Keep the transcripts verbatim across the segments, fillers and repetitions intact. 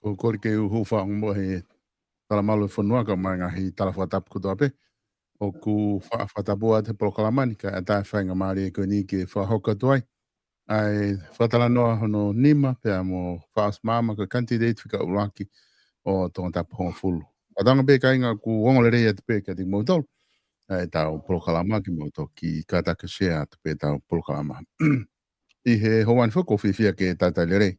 Ko e kole ke u hūfanga mo e talamalu e fonua kae ʻumaʻā e ngaahi tala fakatapu kotoa pē. ʻOku fa-, fakatapu atu he polokalama ni kae ʻatā e faingamālie ko eni ke fakahoko atu ai ʻa e fakatalanoa hono nima pea mo Faʻaʻosi Maama ko e kanititeiti fika ʻuluaki ʻo Tongatapu hongofulu. Fakatauange pē kāinga ʻoku ongo lelei atu pē kiate kimoutolu ʻa ʻetau polokalama ke mou toki kātaki share atu pē ʻetau polokalama. ʻI he houa ni foki ʻoku ou fiefia ke talitali lelei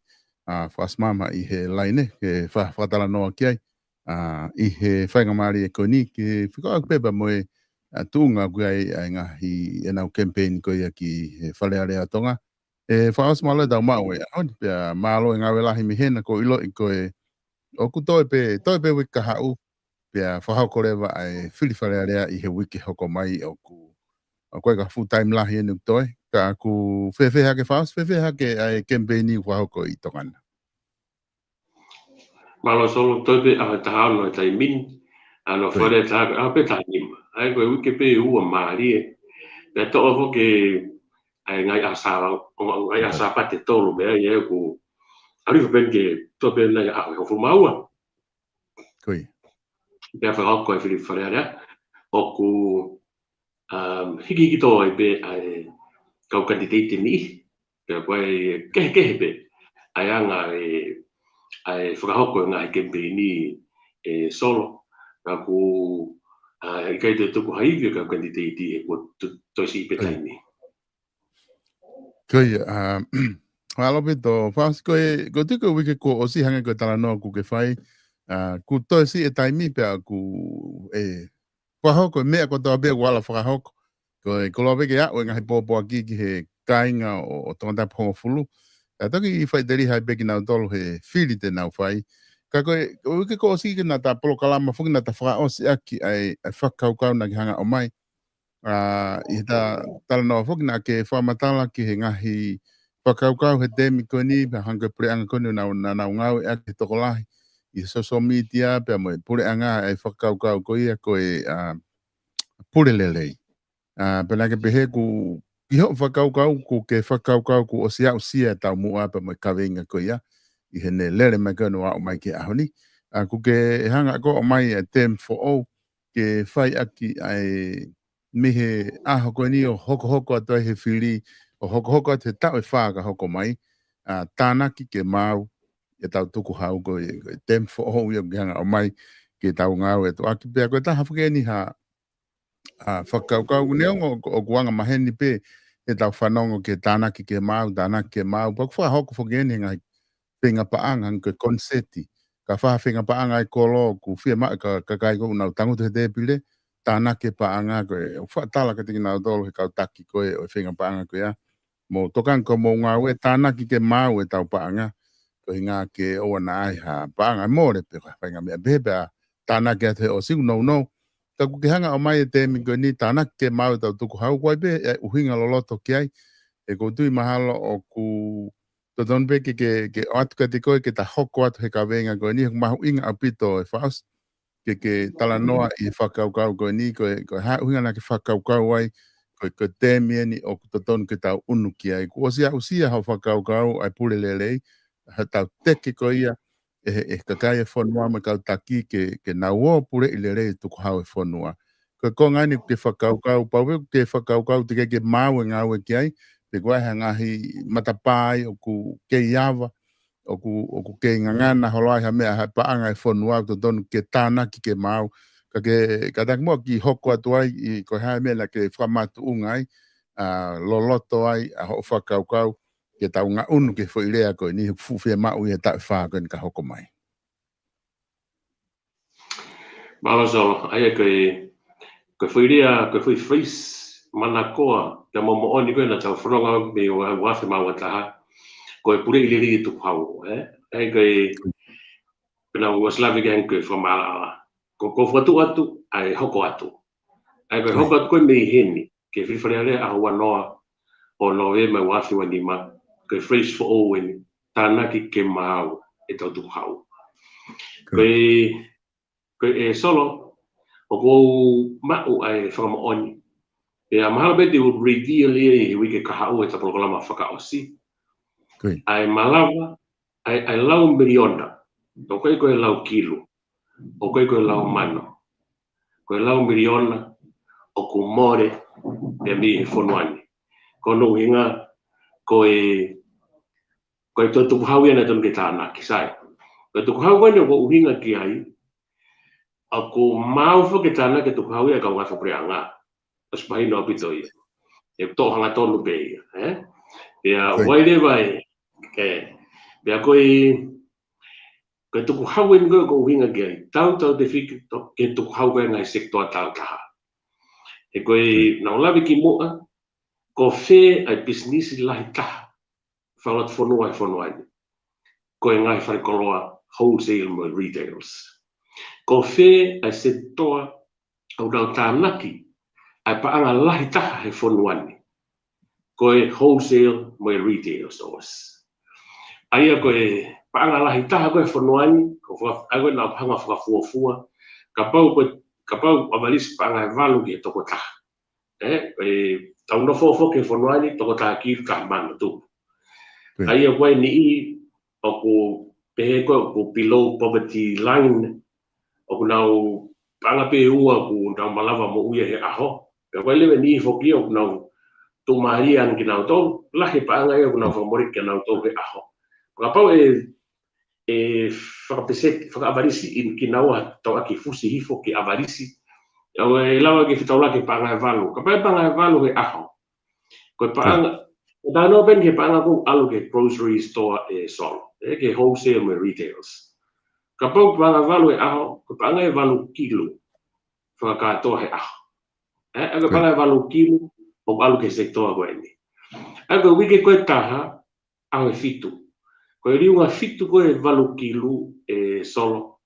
ʻa Faʻaʻosi Maama ʻi he laine ke fa-, fakatalanoa ki ai ʻa, ʻi he faingamālie ko eni ke fekauʻaki pē pea mo e, ʻa, tuʻunga ʻoku ʻi ai ʻa e ngaahi ʻenau kemipeini ko ia ki he Fale Alea ʻo Tonga. ʻE Faʻaʻosi, mālō e tau maʻu e ʻaho ni pea mālō e ngāue lahi mei hena, ʻoku ou ʻiloʻi ko e ʻoku toe pē, toe pē uike kahaʻu pea fakahoko leva ʻa e fili Fale Alea ʻi he uike hoko mai. ʻOku, ʻoku ʻikai ko ha full time lahi eni ʻoku toe, ka ʻoku fēfē hake Faʻaʻosi, fēfē hake ʻa e kemipeini ʻoku fakahoko ʻi Tonga na? Mālō Solo, toe pē ʻaho ʻe taha ono he taimi ni, ʻa hono Ko ia. Fale ʻe taha, ʻaho pē ʻe taha nima. ʻA ia ko e uike pē ʻe ua mālie. Pea toʻo foki ʻa e ngaahi ʻaho Sā-, ʻo, ʻo, ngaahi ʻaho Ko ia. Sāpate ʻe tolu mei ai, ʻa ia ʻoku ʻalu hifo pē eni ke toʻo pē eni ʻa e ʻaho ʻe hongofulu mā ua. Ko ia. Pea fakahoko e fili Fale Alea, ʻoku, um, hikihiki tō ai pē ʻa e kau kanititeiti ni, pea ko e kehekehe pē ʻa e anga e, ʻa e fakahoko e ngaahi kemipeini ʻe Solo, ka ʻoku, ʻa, ʻikai toe tuku ha ivi e kau kanititeiti he kuo to-, toe siʻi pē Ko ia. taimi. Ko ia, ʻa, mālō ʻaupito, Faʻaʻosi, ko e, ʻoku ou tui ko e uike kuo ʻosi hangē ko e talanoa ʻoku ke fai, ʻa, kuo toe siʻi e taimi pea ʻoku, ʻe, fakahoko e meʻa kotoa pē ʻoku ala fakahoko. Ko e koloa pē ke aʻu e ngaahi pōpoaki ki he kāinga ʻo, ʻo Tongatapu hongofulu. Ka toki faʻiteliha ai pē kinautolu he fili te nau fai. Ka ko e, ko e uike kuo ʻosi ke naʻa ta polokalama foki naʻa ta fakaʻosi ʻaki ʻa e, ʻa e fakakaukau naʻa ke hanga ʻo ʻomai. ʻA, ʻi he ta-, talanoa foki naʻa ke fakamatala ki he ngaahi fakakaukau he temi ko eni, pea hangē ko e puleʻanga ko eni naʻa nau, naʻa nau ngāueʻaki he tokolahi ʻi he social media, pea mo e puleʻanga ʻa e fakakaukau ko ia ko e, ʻa, pule lelei. ʻA, pea naʻa ke pehē ʻoku, ʻi hoʻo fakakaukau, ʻoku ke fakakaukau kuo ʻosi aʻusia e taumuʻa pea mo e kaveinga ko ia, ʻi heʻene lele mai ko eni ʻo aʻu mai ki he ʻaho ni. ʻA, ʻoku ke hanga ʻo ʻomai e temi foʻou, ke fai ʻaki ʻa e mei he ʻaho ko eni ʻo hokohoko atu ai he fili, ʻo hokohoko atu he taʻu ʻe fā ka hoko mai, ʻa, tānaki ke maau ʻetau tukuhau. Ko e, ko e temi foʻou ia ʻoku ke hanga ʻo ʻomai ke tau ngāue atu ʻaki. Pea ko e taha foki eni ha, ʻa, fakakaukau neongo ʻoku, ʻoku anga maheni pē ʻetau fanongo ki he tānaki ke maau, tānaki ke maau. Pea ʻoku fakahoko foki eni he ngaahi feinga paʻanga, hangē ko e koniseti. Ka fai ha feinga paʻanga ʻi he kolo, ʻoku fiemaʻu e ka-, kakai ko ē ʻoku nau tangutu he tēpile, tānaki e paʻanga ko ē, ʻo fakatala kiate kinautolu he kau taki ko ē ʻo e feinga paʻanga ko ia. Mou tokanga ki hoʻomou ngāue, tānaki ke maau ʻetau paʻanga. Koeʻuhinga ke ʻoua naʻa ʻi ai ha paʻanga ʻe mole pe ko ha faʻahinga meʻa pehē pea tānaki atu he ʻosi ʻoku nounou. Ka ʻoku ke hanga ʻo ʻomai e temi ko eni, tānaki ke maau ʻetau tukuhau, ʻoku ʻi ai pē e ʻuhinga loloto ki ai. ʻOku ou tui mahalo ʻoku totonu pē ke, ke, ke ʻoatu kiate koe ke ta hoko atu he kaveinga ko eni, he ʻoku mahuʻinga ʻaupito, ʻe Faʻaʻosi, ke, ke talanoa ʻi he fakakaukau ko eni, ko e, ko e hā e ʻuhinga naʻa ke fakakaukau ai, ko e, ko e temi eni ʻoku totonu ke tau ʻunu ki ai. Kuo ʻosi aʻusia hoʻo fakakaukau ʻa e pule lelei, ha tau teke ko ia ʻe he, ʻe he kakai e fonua mo e kau taki ke, ke nau ō puleʻi lelei e tukuhau e fonua. Ko e konga eni ʻoku ke fakakaukau, pau pē ʻoku ke fakakaukau teʻeki ke maau e ngāue ki ai, pe ʻoku ʻi ai ha ngaahi matapā ʻoku kei ava, ʻoku, ʻoku kei ngangana holo ai ha meʻa, ha paʻanga e fonua ʻoku totonu ke tānaki ke maau. Ka ke, kātaki muʻa ke hoko atu ai ʻi ko e hā e meʻa naʻa ke fakamatuʻunga ai, ʻa, loloto ai ʻa hoʻo fakakaukau ke tau ngaʻunu ki he foʻi lea ko eni, fuʻu fiemaʻu ʻi he taʻu ʻe fā ko eni ka hoko mai. Mālō Solo, ʻa ia ko e, ko e foʻi lea, ko e foʻi phrase manakoa, pea mo moʻoni ko ē naʻa tau fononga mei he ua, ua afe mā ua taha, ko e puleʻi lelei e tukuhau, ē? ʻA ia ko e, pea naʻa ku ʻosi lave ki ai hangē ko e fakamaʻalaʻala. Ko, ko e fakatuʻu atu, ʻa e hoko atu. ʻA ia ko e Ko ia. hoko atu ko ē mei heni, ki he fili Fale Alea ʻaho ua noa ʻo Nōvema ua afe ua nima, ko e phrase foʻou eni, tānaki ke maau ʻetau tukuhau. Ko Ko ia. e, ko e Solo, ʻoku ou maʻu ʻa e fakamoʻoni. Pea mahalo pē te u reveal ia ʻi he uike kahaʻu ʻi heʻeta polokalama fakaʻosi. Ko ia. ʻA e malava, ʻa e, ʻa e lau miliona, ʻoku ʻikai ko e lau kilu. ʻoku ʻikai ko e lau mano. Ko e lau miliona ʻoku mole pē mei he fonua ni. Ko hono ʻuhinga, ko e, ko e toe tukuhau ia naʻe tonu ke tānaki, sai. Ko e tukuhau ko eni ʻoku ʻuhinga ki ai, ʻoku maau foki ke tānaki e tukuhau ia ʻa e kau ngāue fakapuleʻanga. ʻOsi mahino ʻaupito ia. ʻE toʻo hangatonu pē ia, ē? Pea Right. ʻoku ʻi ai leva e, ē, pea ko e, ko e tukuhau eni ko e ʻoku ʻuhinga ki ai. Tautautefito ki he tukuhau ko e ngaahi sekitoa tāutaha. He ko e Right. naʻa ku lave ki muʻa, ko fē ʻa e pisinisi lahi taha fakalotofonua he fonua ni. Ko e ngaahi falekoloa wholesale mo e retails. Ko fē ʻa e sekitoa ʻoku nau tānaki ʻa e paʻanga lahi taha he fonua ni. Ko e wholesale mo e retail stores. ʻA ia ko e paʻanga lahi taha ko e fonua ni, ko faka-, ʻa ia ko e naʻa ku hanga fakafuofua. Kapau ko e, kapau ʻavalisi paʻanga ʻe valu ki he toko taha. Ē, ʻe, tau nofo foki he fonua ni, toko taha kilu, taha mano tupu. Right. ʻA ia ko e niʻihi ʻoku pehē ko e ʻoku below poverty line, ʻoku nau paʻanga pē ʻe ua ʻoku nau malava moʻui he ʻaho. Pea ko e leva e niʻihi foki ʻoku nau tuʻumālie ange kinautolu, lahi e paʻanga ia ʻoku nau fakamole kinautolu he ʻaho. Kapau ʻe, ʻe fakapeseti, fakaʻavalisi ʻi kinaua tau ʻaki fusi hifo ke ʻavalisi. ʻE lava ke fetaulaki paʻanga ʻe valu. Kapau ʻe paʻanga ʻe valu he ʻaho. Ko e paʻanga, ʻoku talanoa pē eni ki he paʻanga ʻoku ʻalu ki he grocery store ʻe Solo. Ē, ki he wholesale mo e retails. Kapau paʻanga ʻe valu he ʻaho, ko e paʻanga ʻe valu kilu fakakātoa he ʻaho. Ē, ʻa ia ko e Right. paʻanga ʻe valu kilu, ʻoku ʻalu ki he sekitoa ko eni. ʻA ia ko e uike ko e taha, ʻaho ʻe fitu. Ko e liunga fitu ko e valu kilu ʻe Solo.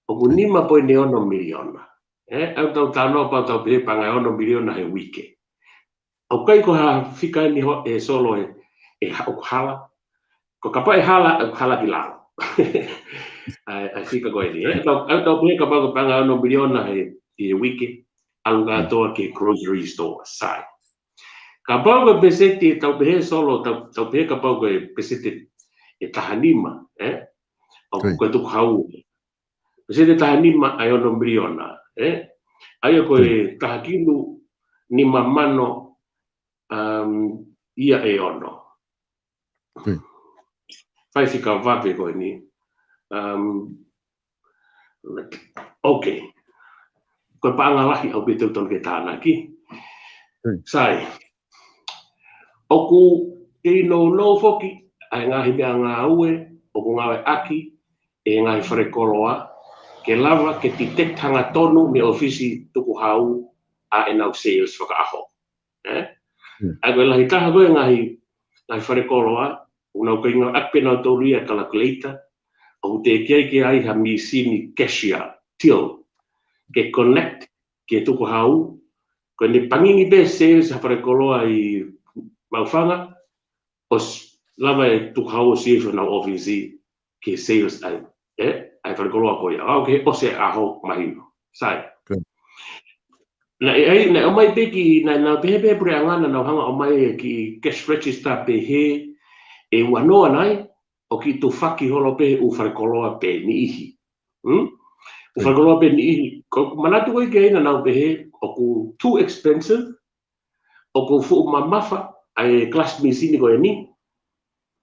ʻOku Right. nima poini ono miliona. Ē, ʻa ia tau talanoa pau tau pehē paʻanga ʻe ono miliona he uike. ʻOku ʻikai ko ha fika eni ho-, ʻe Solo ʻe, ʻe ha-, ʻoku hala. Ko kapau ʻe hala, ʻoku hala ki lalo. ʻA ia, ʻa ia fika ko eni, ē. Tau, ʻa ia tau pehē kapau ko e paʻanga ʻe ono miliona he, he uike. ʻAlu Mm. kātoa ki he grocery store, sai. Kapau ko e peseti, tau pehē Solo, tau, tau pehē kapau ko e peseti ʻe taha nima, ē? ʻOku Right. ko e tukuhau. Peseti ʻe taha nima ʻa e ono miliona, ē? ʻA ia ko e Right. taha kilu nima mano, um, ia ʻe ono. Right. Fai fika vape ko eni. Um, okay. Ko e paʻanga lahi ʻaupito tonu ke tānaki. Right. Sai. ʻOku kei nounou foki ʻa e ngaahi meʻangāue ʻoku ngāueʻaki ʻe he ngaahi falekoloa ke lava ke detect hangatonu mei he ʻōfisi tukuhau ʻa ʻenau sales fakaʻaho. Ē? Hmm. ʻA ia ko e lahi taha ko e ngaahi, ngaahi falekoloa, ʻoku nau kei ngāueʻaki pē nautolu ia e calculator, ʻoku teʻeki ai ke ʻi ai ha mīsini cashier, till, ke connect ki he tukuhau, ko ʻene pangingi pē sales ha falekoloa ʻi Maʻufanga, ʻosi lava e tukuhau ʻo save ʻenau ʻōfisi ki he sales ʻa e, ē, ʻa e falekoloa ko ia. ʻAʻu ki he ʻosi e ʻaho mahino. Sai. Good. Naʻe ʻai, naʻe ʻomai pē ki, naʻe, naʻe pehē pē puleʻanga naʻa nau hanga ʻomai e kiʻi cash register pehē ʻe ua noa nai, ʻo kiʻi tufaki holo pē ʻū falekoloa pē niʻihi. Hmm? ʻŪ Good. falekoloa pē niʻihi. Ko e manatu ko ē ki ai naʻa nau pehē ʻoku too expensive, ʻoku fuʻu mamafa ʻa e class mīsini ko eni.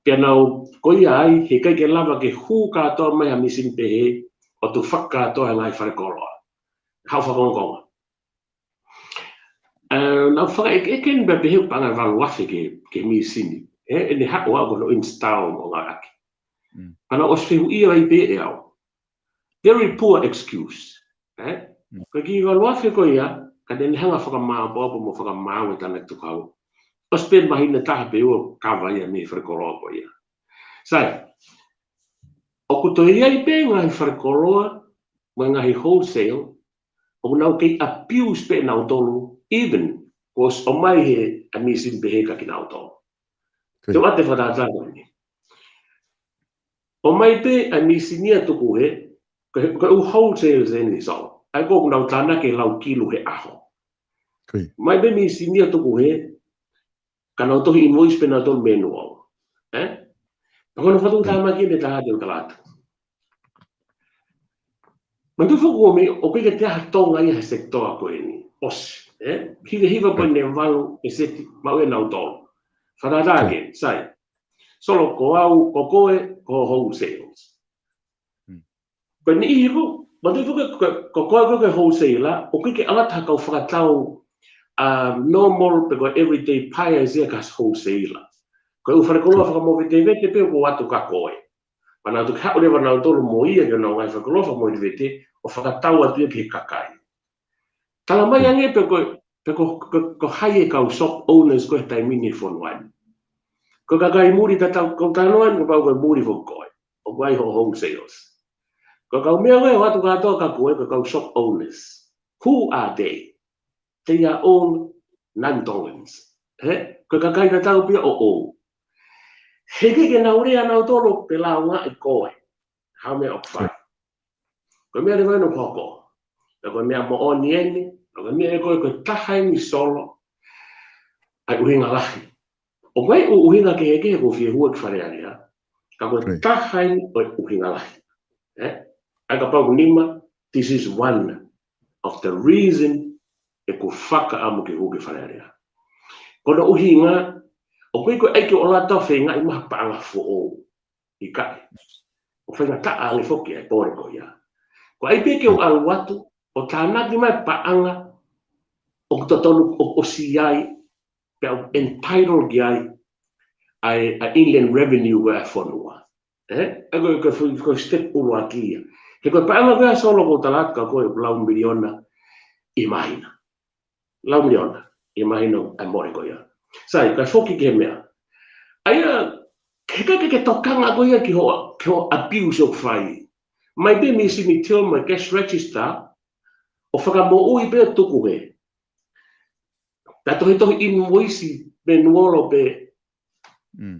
Pea nau ko ia ai, heʻikai ke lava ke hū kātoa mai ha mīsini pehē, ʻo tufaki kātoa he ngaahi falekoloa. Haʻu fakaongoongo. Ē, naʻa ku fakaʻekeʻeke eni pea pehē paʻanga ʻe valu afe ki he, ki he mīsini. Ē, ʻene haʻu ʻo install mo ngāueʻaki. Mm. Pea naʻe ʻosi fehuʻia ai pē ʻe au. Very poor excuse. Ē? Mm. Ko e kiʻi valu afe ko ia, ka te ne hanga fakamaʻopoʻopo mo fakamaau e tānaki tukuhau. ʻOsi pē māhina ʻe taha pe ua ʻo cover ia mei he falekoloa ko ia. Sai, ʻoku toe ʻi ai pē ngaahi falekoloa, mo e ngaahi wholesale, ʻoku nau kei abuse pē nautolu, even, kuo ʻosi ʻomai he ʻa e mīsini pehē kia kinautolu. Good. Te u ʻoatu e fakatātā ko eni. ʻOmai pē ʻa e mīsini ia tuku hē, ko e, ko e ʻū wholesale eni Solo. ʻA ia ko ē ʻoku nau tānaki e lau kilu he ʻaho. Good. ʻOmai pē mīsini ia tuku hē, ka nau tohi invoice pē nautolu manual. Ē? Pea ko hono fatu Mm. tāmaki ʻe taha te u tala atu. Manatuʻi foki ʻoku ʻikai ke toe ʻi ai ha Tonga ia he sekitoa ko eni. ʻOsi, ē? Hivahiva poini ʻe valu ʻe seti maʻu ʻe nautolu. Fakatātā ke, sai. Solo, ko au, ko koe, ko wholesales. Ko e niʻihi ko, manatuʻi foki ko, ko koe ko e wholesaler, ʻoku ʻikai ke ʻalu atu ha kau fakatau, uh, normal pe ko e everyday buyers ia ki he wholesaler. Ko e ʻū fale koloa fakamovetevete pē ʻoku ʻoatu kia koe. Pea nau toki haʻu leva nautolu mo ia ki honau ngaahi fale koloa fakamovetevete ʻo fakatau atu ia ki he kakai. Tala mai ange pe ko, pe ko, pe ko hai e kau shop owners ko ē he taimi ni he fonua ni. Ko e kakai muli tatau, ko e talanoa ni kuo pau ko e muli foki koe. ʻOku ʻi ai hoʻo wholesalers. Ko e kau meʻa ko ē ʻoatu kātoa kia koe, ko e kau shop owners. Who are they? They are all non-Tongans. He, ko e kakai tatau pē ia ʻoʻou. He ʻikai ke nau lea nautolu pe lāungaʻi koe. Hā e meʻa ʻoku fai? Ko e meʻa leva ʻoku hoko. Pea ko e meʻa moʻoni eni, pea ko e meʻa ko ē, ko e taha eni, Solo, ʻa e ʻuhinga lahi. ʻOku ʻi ai ʻū ʻuhinga kehekehe ʻoku fie hū ki Fale Alea. Ka ko e taha eni ʻo e ʻuhinga lahi. Ē? ʻA ia kapau ʻoku nima, this is one of the reason ʻeku fakaʻamu ke hū ki Fale Alea. Ko hono ʻuhinga, ʻoku ʻikai ko e ʻai ke ʻalu atu ʻo feingaʻi mai ha paʻanga foʻou. ʻIkai. ʻOku faingataʻa ange foki ʻa e pole ko ia. Ko e ʻai pē ke u ʻalu atu ʻo tānaki mai paʻanga ʻoku totonu ʻo, ʻosi ʻi ai, pea ʻoku entitled ki ai ʻa e, ʻa e Inland Revenue ko ē ʻa e fonua. Ē? ʻA ia ko e, ko e foʻi, ko e step ʻuluaki ia. He ko e paʻanga ko ē, Solo, ʻoku ou tala atu kia koe ʻoku lau miliona ʻi he māhina. Lau miliona ʻi he māhina ʻa e mole ko ia. Sai, kae foki ki he meʻa. ʻA ia, he ʻikai ke ke tokanga koe ia ki hoʻo, ki hoʻo abuse ʻoku fai. Mai pē mei he Sumitomo mo e cash register, ʻo fakamoʻui pē, tuku hē. Pea tohitohi invoice pē, nuolo pē,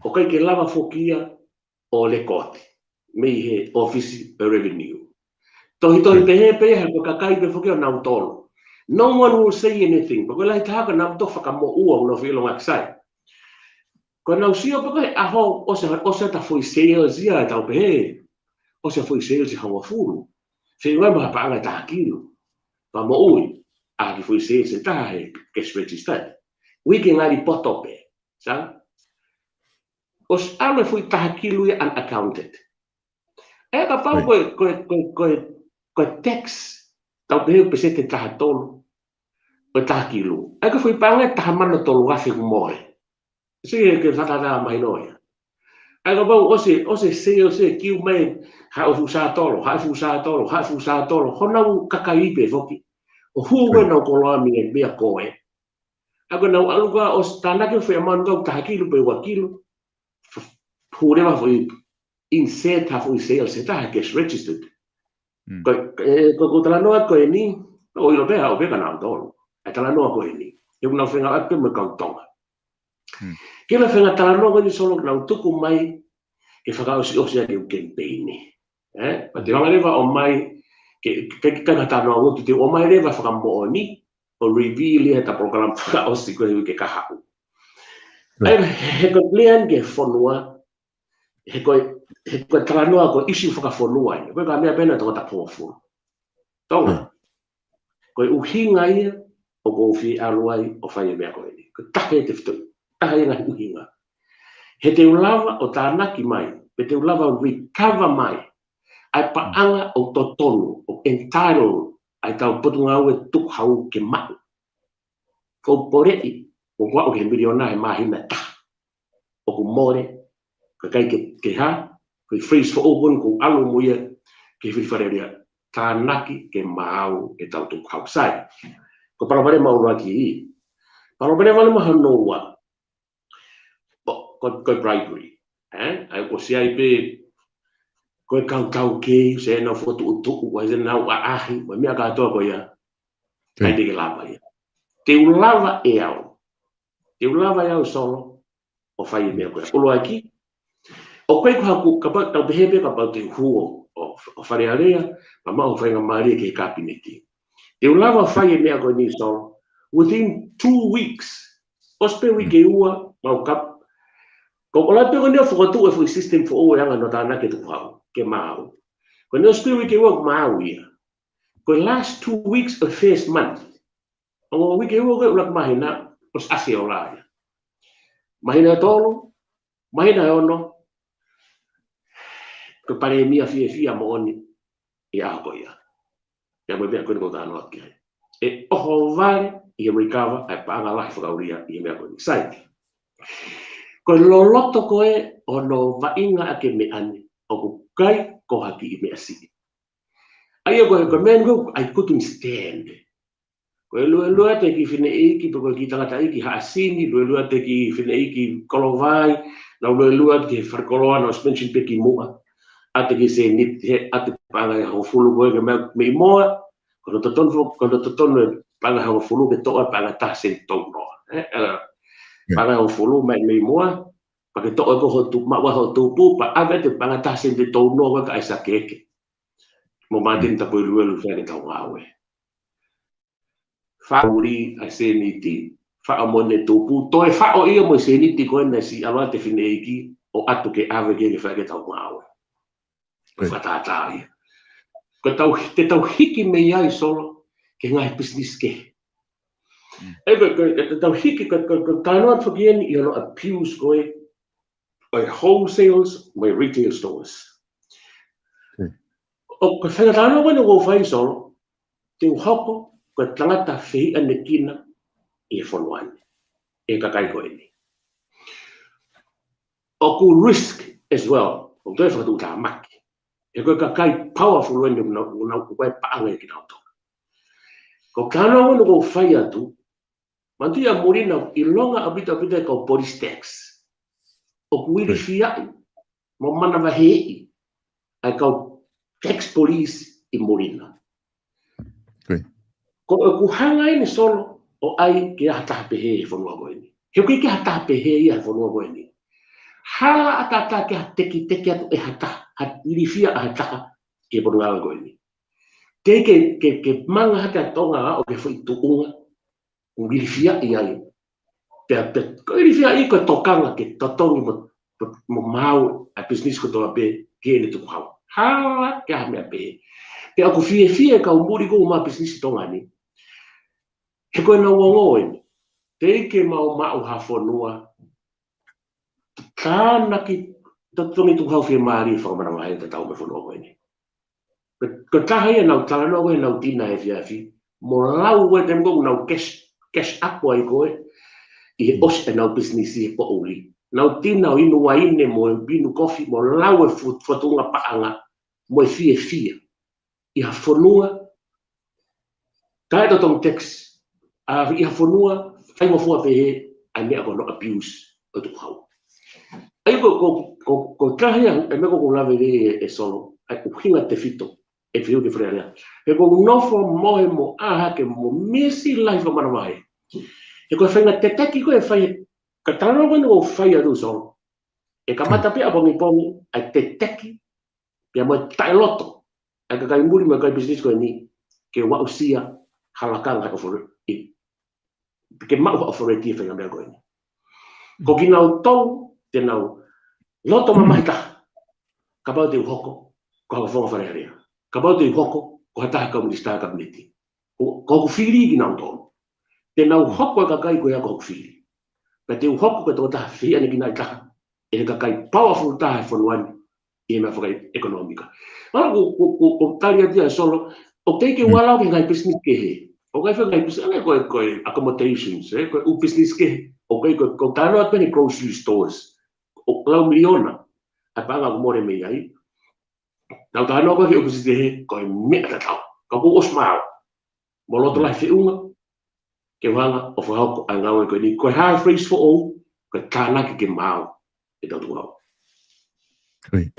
ʻoku ʻikai ke lava foki ia ʻo lekooti mei he ʻōfisi ʻo e revenue. Tohitohi pehē pē ia he ko e kakai pē foki ʻo nautolu. No one will say anything. Pea ko e lahi taha ko ʻenau toki fakamoʻua ʻoku nau fie ʻilonga ki sai. Ko ʻenau sio pē ko ē he ʻaho ʻosi, ʻosi ʻa e foʻi sales ia ʻe tau pehē. ʻOsi ʻa e foʻi sales ʻe hongofulu. Feinga mai ha paʻanga ʻe taha kilu. Pea moʻui ʻaki e foʻi sales ʻe taha he cash register. Uike ngali poto pē. Sai? ʻOsi ʻalu e foʻi taha kilu ia unaccounted. ʻA ia kapau ko e, ko e, ko e, ko e, ko e tax, tau pehē ʻoku peseti ʻe taha tolu ʻo e taha kilu. ʻA ia ko e foʻi paʻanga ʻe taha mano tolu afe ʻoku mole. Sai, ke fakatātā mahino ia. ʻA ia kapau ʻosi, ʻosi e sales ʻosi e kiu mai, haʻu e fuʻu sātolo, haʻu e fuʻu sātolo, haʻu e fuʻu sātolo, honau kakai pē foki. ʻO hū ko ē ʻenau koloa mei he meʻa ko ē. ʻA ia ko ʻenau ʻalu ko ē ʻosi tānaki e foʻi amount ko ē taha kilu pe ua kilu. F-, hū leva foʻi, insert ha foʻi sales ʻe taha he cash registered. Ko, ē, ko, ko e talanoa ko eni, ʻoku ʻilo pē, ʻoku pehē kia nautolu. ʻA e talanoa ko eni. He ʻoku nau feinga atu pē mo e kau Tonga. Ke la feinga talanoa ko eni, Solo, ʻoku nau tuku mai ke fakaʻosiʻosi ʻaki e campaign ni. Ē? Pea te u hanga leva ʻo ʻomai, ke, ke, ke, ke talanoa ʻo te u ʻomai leva fakamoʻoni, ʻo reveal ia he ta polokalama fakaʻosi ko ē he uike kahaʻu. ʻA ia, he ko e plan ki he fonua, he ko e, he ko e talanoa ko e ʻisiū fakafonua ia. Ko e ka meʻa pē ena toko taha hongofulu. Tonga. Ko e ʻuhinga ia ʻoku ou fie ʻalu ai ʻo fai e meʻa ko eni. Ko e taha e tefitoʻi. Taha e ngaahi ʻuhinga. He te u lava ʻo tānaki mai, pe te u lava ʻo recover mai ʻa e paʻanga ʻoku totonu, ʻoku entitled ʻa e kau potungāue tukuhau ke maʻu. Ko e poleʻi, ʻoku aʻu ki he miliona he māhina ʻe taha. ʻOku mole, kae ʻikai ke, ke hā, ko e phrase foʻou ko eni ʻoku ou ʻalu mo ia ki he fili Fale Alea, tānaki ke maau ʻetau tukuhau. Sai. Ko e palopalema ʻuluaki. Palopalema leva hono ua. Ko, ko, ko e bribery. Ē? ʻA ia ʻoku ʻosi ʻi ai pē, ko e kau taukei, ʻosi ʻenau fokotuʻutuʻu, ʻosi ʻenau ʻaʻahi, mo e meʻa kātoa ko ia. ʻIkai te ke lava ia. Te u lava ʻe au. Te u lava ʻe au, Solo, ʻo fai e meʻa ko ia. ʻUluaki, ʻoku ʻikai ko haʻaku, kapau, tau pehē pē kapau te u hū ʻo, ʻo, ʻo Fale Alea, pea maʻu ha faingamālie ki he Kapineti. Te u lava ʻo fai e meʻa ko eni, Solo, within two weeks. ʻOsi pē uike ua, mau kap-, ko e ʻalu pē ko eni ʻo fokotuʻu e foʻi system foʻou ʻe hanga ʻo tānaki e tukuhau, ke maau. Ko eni ʻosi pē uike ua, maau ia. Ko e last two weeks of first month. Ongo uike ua ko ē ʻuluaki māhina, ʻosi ʻasi e ola ia. Māhina ʻe tolu, māhina ʻe ono, ko e palēmia fiefia moʻoni ʻi he ʻaho ko ia. Pea mo e meʻa ko eni ʻoku ou talanoa ki ai. ʻE ʻohovale ʻi he recover ʻa e paʻanga lahi fakaʻulia ʻi he meʻa ko eni. Sai. Ko e loloto ko ē ʻo hono vaʻinga ʻaki e meʻa ni, ʻoku ʻikai ko ha kiʻi meʻa siʻi. ʻA ia ko e, ko e meʻa ni ko ē, I couldn't stand. Ko e luelue atu e kiʻi fineʻeiki, pe ko e kiʻi tangataʻeiki Haʻasini, luelue atu e kiʻi fineʻeiki Kolovai, nau luelue atu ki he falekoloa, nau suspension pē kimuʻa. ʻAtu e kiʻi sēniti, he ʻatu e paʻanga ʻe hongofulu ko ē ke mei, mei Moa, ko hono totonu fo-, ko hono totonu e paʻanga ʻe hongofulu ke toʻo e paʻanga ʻe taha sēniti tolu noa. Ē, ē, paʻanga ʻe hongofulu mei, mei Moa, pea ke toʻo e ko hoʻo tu-, maʻu ai hoʻo tupu, pea ʻave atu e paʻanga ʻe taha sēniti tolu noa ko ē ka ʻai sake eke. Mo Māteni Tapueluelu fai ʻaki ʻetau ngāue. Faʻo uli ʻa e sēniti, faʻo mo ʻene tupu, toe faʻo ia mo e sēniti ko ē naʻe siʻi ʻalu atu e fineʻeiki ʻo ʻatu ke ʻave ke, ke fai ʻaki ʻetau ngāue. Ko e fakatātā ia. Ko ʻetau, te tau hiki mei ai Solo, ki he ngaahi business kehe. ʻE, ko, ko, ko ʻetau hiki, ko, ko, ko e talanoa foki eni ʻi hono abuse ko ē ʻo e wholesales mo e retail stores. ʻO ko e faʻahinga talanoa ko eni ʻoku ou fai Solo, te u hoko ko e tangata fehiʻanekina ʻi he fonua ni, ʻe he kakai ko eni. ʻOku risk as well, ʻoku toe fakatuʻutāmaki. He ko e kakai powerful eni ʻoku nau, ʻoku nau, ʻoku ʻi ai e paʻanga ʻia kinautolu. Ko e talanoa ko eni ʻoku ou fai atu, manatuʻi ʻa muli na ʻilonga ʻaupito ʻaupito e kau police tax. ʻOku ilifiaʻi mo manavaheʻi ʻa e kau tax police ʻi muli na. Ko ʻeku hanga eni Solo ʻo ʻai ke ʻi ai ha taha pehē he fonua ko eni. He ʻoku ʻikai ke ʻi ai ha taha pehē ia he fonua ko eni. Hala ʻatā ke ʻi ai ha tekiteki atu ʻe ha taha, ha ilifia ʻa ha taha ki he Potungāue ko eni. Teʻeki ke, ke, ke manga hake ʻa Tonga ʻo aʻu ki he foʻi tuʻunga ʻoku ilifiaʻi ai. Pea, pea, ko e ilifiaʻi ko e tokanga ke totongi mo, mo, mo maau ʻa e business kotoa pē ki heʻene tukuhau. Hala ke ʻi ai ha meʻa pehē. Pea ʻoku fiefia e kau muli ko ē ʻoku maʻu business ʻi Tonga ni. He ko ʻenau ongoʻi eni. Teʻeki ke mau maʻu ha fonua tānaki, totongi tukuhau fiemālie fakamanavahē tatau mo e fonua ko eni. Ko, ko e taha ia ʻenau talanoa ko ē ʻenau tina he efiafi, mo lau ko ē taimi ko ē ʻoku nau cash, cash up ai ko ē, ʻi he ʻosi ʻenau business ʻi he poʻuli. Nau tina ʻo inu uaine mo e inu kofi, mo lau e fu-, fuʻu tuʻunga paʻanga, mo e fiefia. ʻI ha fonua, taʻetotongi tax, ʻa, ʻi ha fonua, faingofua pehē, ʻa e meʻa ko hono abuse ʻo e tukuhau. ʻA ia ko, ko, ko, ko e taha ia e meʻa ko ē ʻoku ou lave ki ai ʻe, ʻe Solo, ʻa e ʻuhinga tefito, ʻe fiu ke falealea. He ʻoku ou nofo mohe mo ʻā hake mo misi lahi fakamanavahē. He ko e faʻahinga teteki ko ē ʻe fai, ka talanoa ko eni ʻoku ou fai atu Solo. ʻE kamata pē ʻapongipongi, ʻa e teteki, pea mo e taʻeloto ʻa e kakai muli mo e kakai business ko eni ke aʻusia ha lakanga ʻo fore-, ʻi, ke maʻu ha authority ʻe fai e ngaahi meʻa ko eni. Ko kinautolu te nau loto mamahi taha, kapau te u hoko ko ha fofonga falealea. Kapau te u hoko ko ha taha kau minisitā Kapineti. Ko, ko hoku fili kinautolu. Te nau hoko e kakai ko ia ko hoku fili. Pea te u hoko ko e tokotaha fehiʻanekina ʻe taha ʻe he kakai powerful taha he fonua ni ʻi he meʻa fakaʻekonōmika. Mahalo ʻoku, ʻoku, ʻoku, ʻoku tali atu ia ʻe Solo, ʻoku teʻeki ke u ala au ki he ngaahi business kehe. ʻOku ʻi ai e ngaahi business, ʻa ia ko e, ko e accommodations, ē, ko e ʻū business kehe. ʻOku ʻi ai ko e, ko e talanoa pē eni grocery stores. ʻOku lau miliona ʻa e paʻanga ʻoku mole mei ai. Nau talanoa ko ē ki he ʻū business kehe, ko e meʻa tatau. Ka ʻoku ou ʻosi maau mo loto lahi feʻunga ke u hanga ʻo fakahoko ʻa e ngāue ko eni. Ko e hā e phrase foʻou, ko e tānaki ke maau ʻetau tukuhau. Ko e,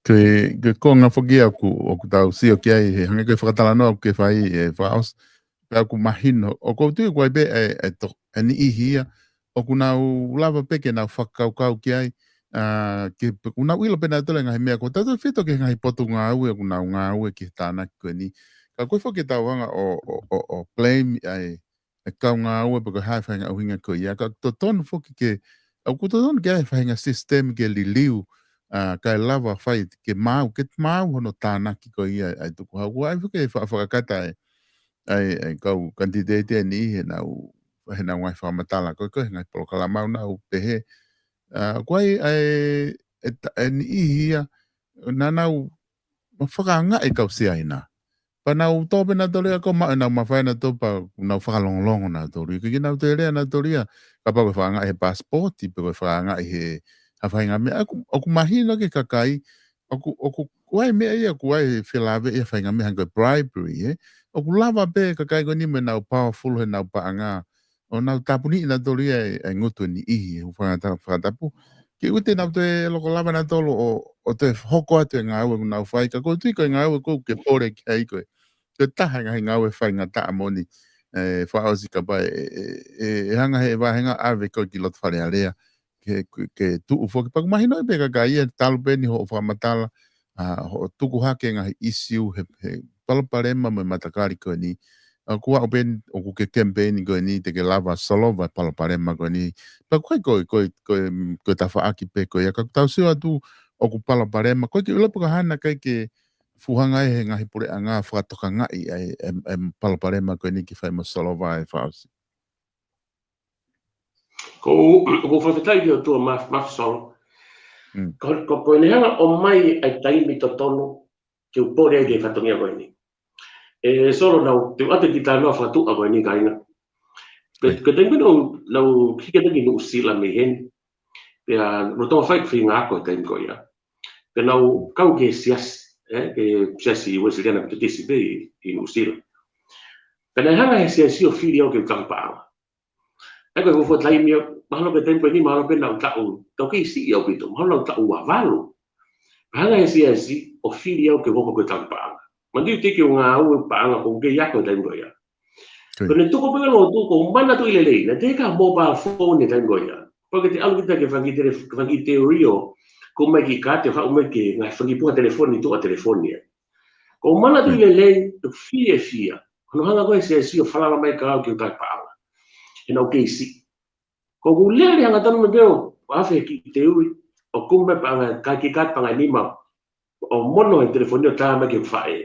ko e, ko e konga foki ia ʻoku, ʻoku tau sio ki ai, he hangē ko e fakatalanoa ʻoku ke fai ʻe Fakaʻosi, pea ʻoku mahino, ʻoku ou tui ʻoku ʻi ai pē e, e to-, e niʻihi ia, ʻoku nau lava pē ke nau fakakaukau ki ai, ʻa, ke, ʻoku nau ʻilo pē nautolu e ngaahi meʻa ko ē, tautefito ki he ngaahi potungāue ʻoku nau ngāue ki he tānaki ko eni. Ka ko e foki ʻetau hanga ʻo, ʻo, ʻo, ʻo blame ai e kau ngāue pe ko e hā e faʻahinga ʻuhinga ko ia. Ka ʻoku totonu foki ke, ʻoku totonu ke ʻi ai e faʻahinga system ke liliu ʻa, kae lava fai ke maau, ke maau hono tānaki ko ia ʻa e tukuhau. ʻOku ʻi ai foki e fa-, fakakata ʻa e, ʻa e, ʻa e kau kanititeiti ʻe niʻihi heʻenau, heʻenau ngaahi fakamatala ko ē, ko e ngaahi polokalama ʻoku nau pehē. ʻA, ʻoku ʻi ai ʻa e, ʻe ta-, ʻe niʻihi ia, naʻa nau fakaangaʻi e kau Siaina. Pea nau tō pē nautolu ia ʻo maʻu ʻenau mafai nautolu pea nau fakalongolongo nautolu ia. ʻIkai ke nau toe lea nautolu ia, kapau ko e fakaangaʻi he pasipoti, pe ko e fakaangaʻi he ha faʻahinga meʻa. ʻOku, ʻoku mahino ki he kakai, ʻoku, ʻoku, ʻoku ʻi ai e meʻa ia, ʻoku ʻi ai e felāveʻi ha faʻahinga meʻa hangē ko e bribery, ē. ʻOku lava pē e kakai ko eni mo ʻenau powerful heʻenau paʻanga ʻo nau tāpuniʻi nautolu ia ʻe, ʻe ngutu ʻe niʻihi, ʻoku fakata-, fakatapu. Ke ʻoua te nau toe loko lava nautolu ʻo, ʻo toe hoko atu e ngāue ʻoku nau fai, ka ʻoku ou tui ko e ngāue ʻoku ke pole ki ai ko e, ko e taha e ngaahi ngāue faingataʻa moʻoni, ē, fakaʻosi kapau ʻe, ʻe, ʻe, ʻe hanga ʻe he vāhenga ʻo ʻave koe ki loto Fale Alea, ke, ke, ke tuʻu foki. Pea ʻoku mahino pē kakai ia, talu pē eni hoʻo fakamatala, ʻa, hoʻo tuku hake e ngaahi ʻisiū he, he palopalema mo e matakali ko eni. ʻA, ʻoku ou pehē ʻoku ke kemipeini ko eni te ke lava solova e palopalema ko eni. Pea ʻoku ʻikai ko e, ko e, ko e, ko e tafaʻaki pē ko ia. Ka ʻoku tau sio atu ʻoku palopalema. ʻOku ʻikai ke ʻilo pe ko e hā naʻe ʻikai ke fuʻu hanga ʻe he ngaahi puleʻanga ʻo fakatokangaʻi ʻa e, e, e palopalema ko eni ke fai mo solova e fakaʻosi. Ko, ʻoku ou fakafetaʻi ki he ʻOtua Maf-, Mafisolo. Mm. Ko, ko, ko ʻene hanga ʻo ʻomai ʻa e taimi totonu ke u pole ai ki he fatongia ko eni. ʻE Solo, naʻa ku ʻoatu e kiʻi talanoa fakatuʻa ko eni, kāinga. Ko, ʻIo. ko e taimi naʻa ku, naʻa ku hiki atu ki Nuʻusila mei heni. Pea lolotonga fai ʻeku feinga ako he taimi ko ia, pea naʻa ku kau ki he siasi, ē, ki he Siasi Uēsiliana Metotisi pē ʻi, ʻi Nuʻusila. Pea naʻe hanga ʻe he siasi ʻo fili au ke u tauhi paʻanga. ʻA ia ko e fuofua taimi ia, mahalo ko e taimi ko eni, mahalo pē naʻa ku taʻu, taʻu kei siʻi ʻaupito, mahalo naʻa ku taʻu uavalu. Pea hanga ʻe he siasi ʻo fili au ke u hoko ko e tauhi paʻanga. Manatuʻi teʻeki ke u ngāue paʻanga, ʻoku ou kei ako he taimi ko ia. Ko ia. Ko ʻene tuku pē e lotu, ʻoku ou manatuʻi lelei, naʻe teʻeki ai ha mobile phone he taimi ko ia. Pea ke te ʻalu kita ki he fanga kiʻi tele-, fanga kiʻi theory ʻo kumi mai e kiʻi kaati ʻo haʻu mai ki he ngaahi fanga kiʻi puha telefoni, tuʻa telefoni ai. ʻOku ou manatuʻi Ko ia. lelei, ʻoku fiefia hono hanga ko ē ʻe he siasi ʻo falala mai kia au ke u tauhi paʻanga. He naʻa ku kei siʻi. Ko ʻeku lele hangatonu mai pē ʻo afe he kiʻi theory, ʻo kumi mai e paʻanga, ka kiʻi kaati paʻanga ʻe nima, ʻo mono he telefoni ʻo tā mai ki heʻeku faʻē.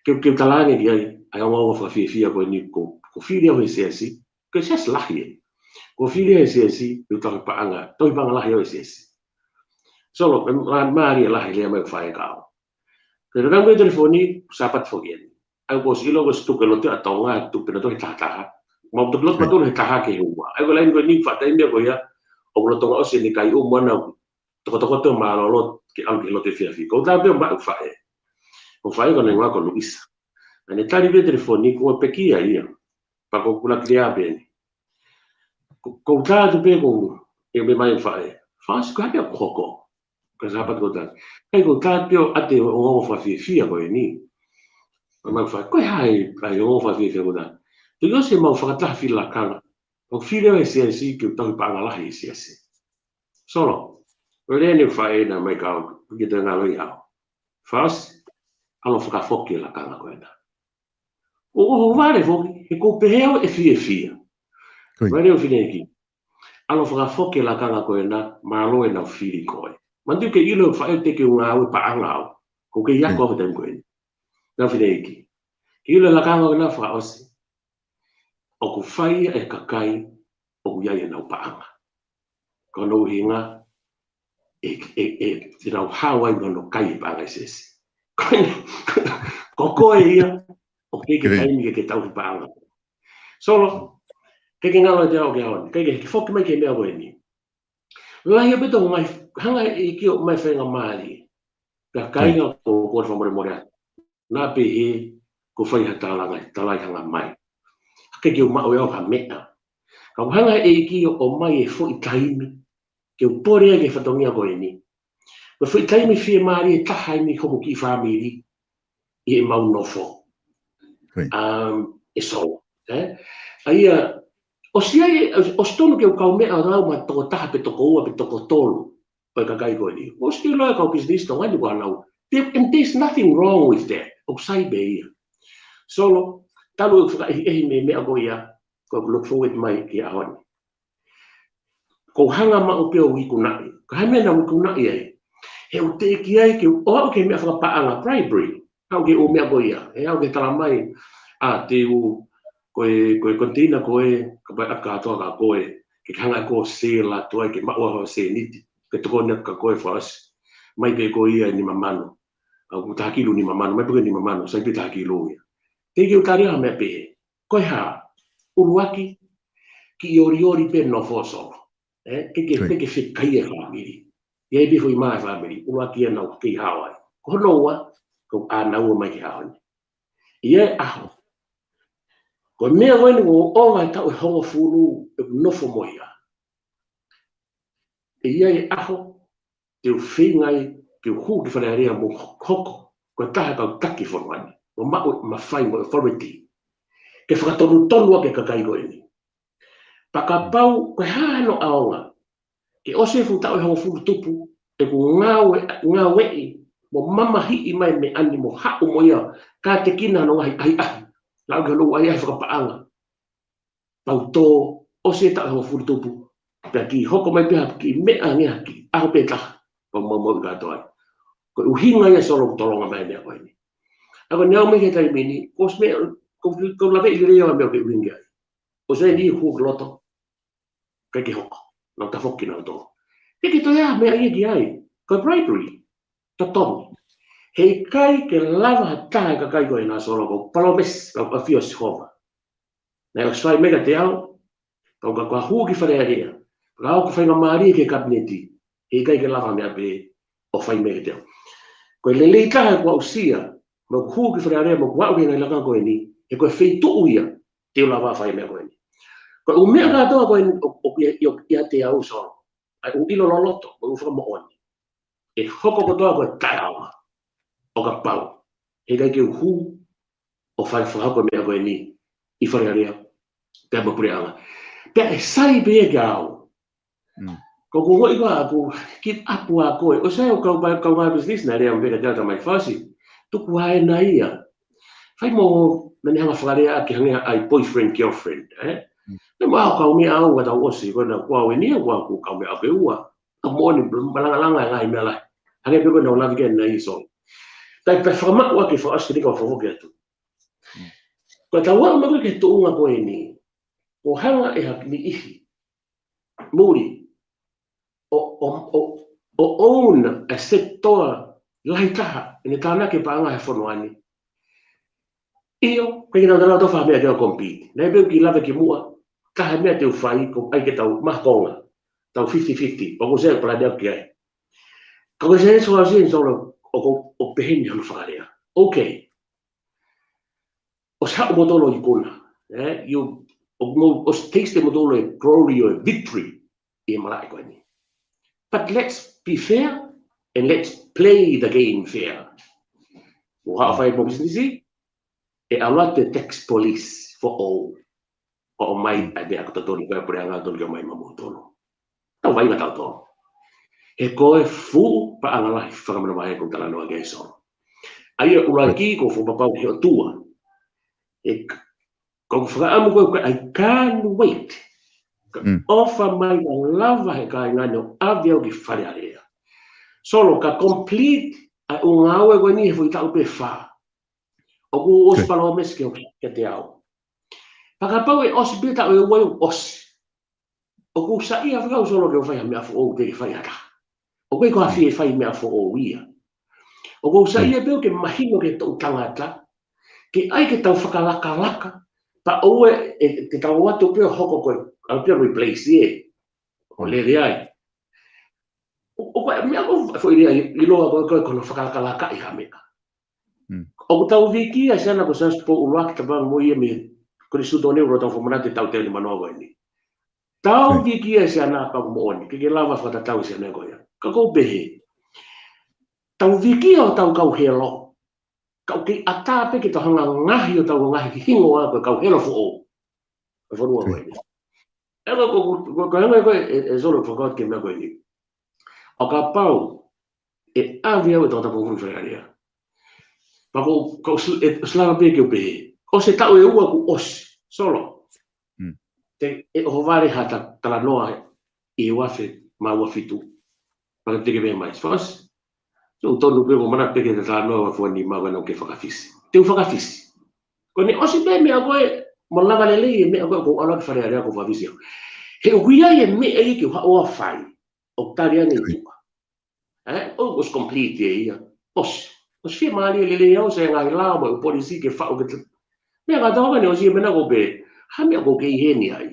Ke, ke u talaange ki ai ʻa e ongoongo fakafiefia ko eni, kuo, kuo fili au ʻe he siasi, ko e siasi lahi ē. Kuo fili au ʻe he siasi ke u tauhi paʻanga, tauhi paʻanga lahi au ʻe he siasi. Solo, mā-, mālie lahi e lea mai ʻeku faʻē kia au. Ko e taimi ko ē e telefoni, Sāpate foki eni. ʻA ia kuo ʻosi ʻilo kuo ʻosi tuku e lotu ʻa Tonga, tuku pē nautolu he taha taha. Mau tuku lotu Ko ia. mautolu he taha ki he ua. ʻA ia ko e laine ko eni, faʻa taimi ia ko ia, ʻoku lolotonga ʻosi eni kai ʻumu ana, tokotokoto mālōlō ke ʻalu ki he lotu efiafi. Ko u tā pē ʻo maʻu e faʻē. Ko e faʻē ko ʻene hingoa ko Luisa. Naʻa ne tali pē e telefoni, ko e pekia ia. Pea ko ʻeku laki lea pē eni. Ko, ko u tā atu pē ko ē, ʻe meʻa mai e faʻē. Fasi, ko e hā e meʻa ʻoku hoko? Ko e Sāpate ko ē. ʻIkai, ko u tā atu pē ʻo ʻoatu e ongoongo fakafiefia ko eni. Meʻa mai e faʻē, ko e hā e, ʻa e ongoongo fakafiefia ko ē? Tuʻi ʻosi ʻemau fakataha fili lakanga, ʻo fili au ʻe he siasi ke u tauhi paʻanga lahi he siasi. Solo, ko e lea eni ʻa e faʻē naʻe mai kia au, ke te ngalo ia. Fasi, ʻalu ʻo fakafoki e lakanga ko ena. ʻO, ʻo, ʻo vale foki, he ʻoku ou pehē au ʻe fiefia. Ko ia. Vale ʻo fineʻeiki. ʻAlu ʻo fakafoki e lakanga ko ena, mālō ʻenau fili koe. Manatuʻi ke ʻilo e faʻē teʻeki ke u ngāue paʻanga au. ʻOku ou kei ako Ko ia. au he taimi ko eni. Nau fineʻeiki. Ke ʻilo e lakanga ko ena fakaʻosi. ʻOku fai ia ʻe he kakai ʻoku ʻi ai ʻenau paʻanga. Ko hono ʻuhinga, ʻe, ʻe, ʻe, te nau hao ai mo hono kai e paʻanga ʻa e siasi. Ko, ko koe ia, ʻoku ʻikai ke Ko ia. taimi ke ke tauhi paʻanga. Solo, ke ke ngalo atu au ki he ʻaho ni, ke ke foki mai ki he meʻa ko eni. Lahi pē ʻetau ngaahi, hanga ʻe he ʻEiki ʻo ʻomai e faingamālie. Pea Ko ia. kāinga, ʻoku ou fakamolemole atu. Naʻa pehē, ko e fai ha tālanga, tālai hanga mai. ʻIkai ke u maʻu ʻe au ha meʻa. Ka ʻoku hanga ʻe he ʻEiki ʻo ʻomai e foʻi taimi ke u pole ai ki he fatongia ko eni. Ko e foʻi taimi fiemālie taha eni hoku kiʻi fāmili ʻi heʻemau nofo. Ko ia. Um, ʻe Solo, ē? ʻA ia, ʻosi ʻi ai, ʻosi tonu ke u kaumeʻa ʻo lau mo e toko taha pe toko ua pe toko tolu ʻo e kakai ko eni. ʻOsi ʻilo ʻe he kau pisinisi Tonga ni ko ʻenau. There, and there's nothing wrong with that. ʻOku sai pē ia. Solo, talu ʻeku fakaʻehiʻehi mei he meʻa ko ia, ko ʻeku look forward mai ki he ʻaho ni. ʻoku ou hanga maʻu pē ʻo ikunaʻi. Ko e hā e meʻa naʻá ku ikunaʻi ai? He ʻoku teʻeki ai ke u ʻalu ki he meʻa fakapaʻanga, bribery. Aʻu ki he ʻū meʻa ko ia. He aʻu ki he talamai, ʻa, te u, ko e, ko e container ko ē, kapau ʻe ʻatu kātoa kia koe, ke ke hanga ʻe koe ʻo sell atu ai, ke maʻu ʻa e sēniti, ke tokoni atu kia koe, Fakaʻosi. Mai pē ko ia ʻe nima mano. ʻA, ʻoku taha kilu nima mano, mai pē ko e nima mano, sai pē taha kilu ia. Teʻeki ke u tali ha meʻa pehē. Ko e hā? ʻUluaki, kiʻi olioli pē, nofo, Solo. ʻE, ke ke, Right. ke ke fekaiʻi e fāmili. ʻI ai pē foʻi mā e fāmili, ʻuluaki ia naʻá ku kei hao ai. Ko hono ua, ko ʻenau ō mai ki he ʻaho ni. ʻI ai e ʻaho. Ko e meʻa ko eni ʻoku ʻova e taʻu ʻe hongofulu ʻeku nofo mo ia. ʻI ai e ʻaho, te u feinga ai ke u hū ki Fale Alea mo hoko ko e taha e kau taki fonua ni, mo maʻu e mafai mo e authority ke fakatonutonu ʻaki e kakai ko eni. Pea kapau ko e hā hono ʻaonga, ke ʻosi e fuʻu taʻu ʻe hongofulu tupu ʻeku ngāue, ngāueʻi mo mamahiʻi mai e meʻa ni mo haʻu mo ia, kātekina hono ngaahi ʻahiʻahi, lau ki hono ʻahiʻahi fakapaʻanga. Pea u tō, ʻosi e taʻu ʻe hongofulu tupu, pea kiʻi hoko mai pē ha kiʻi meʻa ange ha kiʻi ʻaho pē taha, pea u maumauʻi kātoa ai. Ko e ʻuhinga ia, Solo, ʻoku tolonga mai e meʻa ko eni. ʻA, ko ʻene aʻu mai ki he taimi ni, ko e meʻa, ko, ko e laveʻi lelei ʻa e meʻa ʻokú ke ʻuhinga ai. ʻOsi eni, hū ki loto, ʻikai ke hoko. Nau tafoki, nau tō. ʻIkai ke toe ʻi ai ha meʻa ia ki ai. Ko e bribery. Totonu. Heʻikai ke lava ha taha e kakai ko ena, Solo, ʻoku palōmesi, ʻoku ʻafio ʻa Sihova. Naʻe ʻosi fai mai kiate au, ka u ka, ka hū ki Fale Alea. Ka u ka faingamālie ki he kapineti. Heʻikai ke lava meʻa pehē ʻo fai mai kiate au. Ko e lelei taha ʻeku aʻusia, mo ʻeku hū ki Fale Alea, mo ʻeku aʻu ki he ngaahi lakanga ko eni, he ko e feituʻu ia te u lava fai e meʻa ko eni. Ko e ʻū meʻa kātoa ko eni ʻo, ʻoku ʻia, ʻia, ʻiate au, Solo. ʻA e ʻū ʻilo loloto, mo e ʻū fakamoʻoni, ʻe hoko kotoa ko e taʻeʻaonga, ʻo kapau heʻikai ke u hū ʻo fai fakahoko e meʻa ko eni ʻi Fale Alea pea mo e puleʻanga. Pea ʻe sai pē ia kia au. Mm. Ko ʻeku ongoʻi ko ē, ʻoku give up ʻa koe. ʻOsi ia ʻeku kau, kau, kau business, naʻe lea mai kiate au e tamai Fakaʻosi, tuku ā ena ia. Fai mo, naʻá ne hanga fakalea ʻaki hangē ha ʻai boyfriend, girlfriend, ē? Mm. Naʻe mo au kau meʻa au ka tau ʻosi, ko ena kuo au eni ia, kuo au kau meʻa au pē ua. Ka moʻoni, malangalanga e ngaahi meʻa lahi. Hangē pē ko ena ʻoku lave ki ai ʻanenai, Solo. Kae pea fakamaʻu ʻaki e Fakaʻosi ni ka u fakafoki atu. Mm. Ko ʻetau aʻu mai ko ē ki he tuʻunga ko eni, ʻoku hanga ʻe ha niʻihi muli ʻo, ʻo, ʻo, ʻo own e sekitoa lahi taha ʻene tānaki e paʻanga he fonua ni. ʻIo, ʻikai ke nau tala tofa meʻa ke nau compete. Naʻe pehē ʻeku kiʻi lave kimuʻa, taha e meʻa te u fai, ko e ʻai ke tau maʻu e konga, tau fifty fifty, ʻoku ou sio ki he palani ʻoku ʻi ai. Ka ko e sēnesi ʻoku ou sio, Solo, ʻoku, ʻoku pehē ni hono fakalea. Okay. ʻOsi haʻu moutolu ʻo ikuna. Eh, you, ʻo, ʻo, ʻosi taste moutolu e glory ʻo e victory ʻi he malaʻe ko eni. But let's be fair and let's play the game fair. ʻO haʻu ʻo fai mo pisinisi, ʻe ʻalu atu e tax police foʻou ʻo ʻomai ʻa e meʻa ko ē ʻoku totonu, ko e puleʻanga ʻoku totonu ke ʻomai maʻamoutolu. Tau vaʻinga tautolu. He ko e fuʻu paʻanga lahi fakamanavahē ʻoku ou talanoa ki ai, Solo. ʻA ia ʻuluaki, ʻoku ou fakapapau he ʻOtua, he k-, ʻoku ou fakaʻamu ko ē, ko e I can't wait. Ka Mm. ʻofa mai ʻo lava he kāinga ni ʻo ʻave au ki Fale Alea, Solo, ka complete ʻa e ʻū ngāue ko eni he foʻi taʻu pē ʻe fā. ʻOku ou ʻosi Okay. palōmesi ke ʻosi kiate au. Pea kapau ʻe ʻosi pē taʻu ʻe ua, ʻoku ʻosi. ʻOku ou saiʻia fakaʻau, Solo, ke u fai ha meʻa foʻou, teʻeki ke fai ha taha. ʻOku ʻikai ko ha fie fai meʻa foʻou ia. ʻOku ou saiʻia pē au ke mahino ki he toʻu tangata, ke ʻai ke tau fakalakalaka, pea ʻoua ʻe, ʻe, te tau ō atu pē ʻo hoko ko e, ʻalu pē ʻo replace ē. ʻO lele ai. ʻO, ʻo ko e meʻa ko e foʻi lea ʻi, ʻiloa ko e, ko e, ko hono fakalakalakaʻi ha meʻa. Mm. ʻOku tau vikia e siana ko Siaosi Pou ʻUluaki, tapu ange mo ia mei Kolisi Tuʻi Tōneu, ʻoku tau fakamanatu e taʻu teau nimanoa ko eni. Tau Mm. vikia e siana, pea ʻoku moʻoni, ʻikai ke lava fakatatau e siana ko ia. Ka ʻoku ou pehē, tau vikia hotau kau helo, ka ʻoku kei ʻatā pē ke tau hanga ʻo ngaohi hotau ngaahi hingoa ko e kau helo foʻou ʻo e fonua ko eni. ʻE ko, ko, ko, ko e anga ko ē, ʻe, ʻe Solo, fakakau ki he meʻa ko eni. ʻO kapau ʻe ʻave au ʻe he tangata Pōpula Fale Alea, pea ko, ko s-, ʻe, ʻosi lava pē ke u pehē, ʻosi e taʻu ʻe ua kuo ʻosi, Solo. Mm. Te, ʻe ʻohovale ha ta-, talanoa he ʻi he uafe mā ua fitu. Pea ka te ke meʻa mai, Fakaʻosi. So, tonu pē ko mana pē ke ta talanoa ua fua ni ma wana ke fakafisi. Te u fakafisi. Ko ʻene ʻosi pē meʻa ko ē, mo lava lelei e meʻa ko ē, ko ala ki Fale Alea ko fakafisi au. He ʻoku ʻi ai e meʻa ia ke u haʻu ʻo fai. ʻO tali ange ʻi tuʻa. ʻE, ʻo, ʻosi complete e ia. ʻOsi. ʻOsi fiemālie lelei au, se ngaahi lao mo e policy ke faʻu ke te-, meʻa ka tau ane ʻosi e meʻa ko pē, ha meʻa ko ke ʻi heni ai.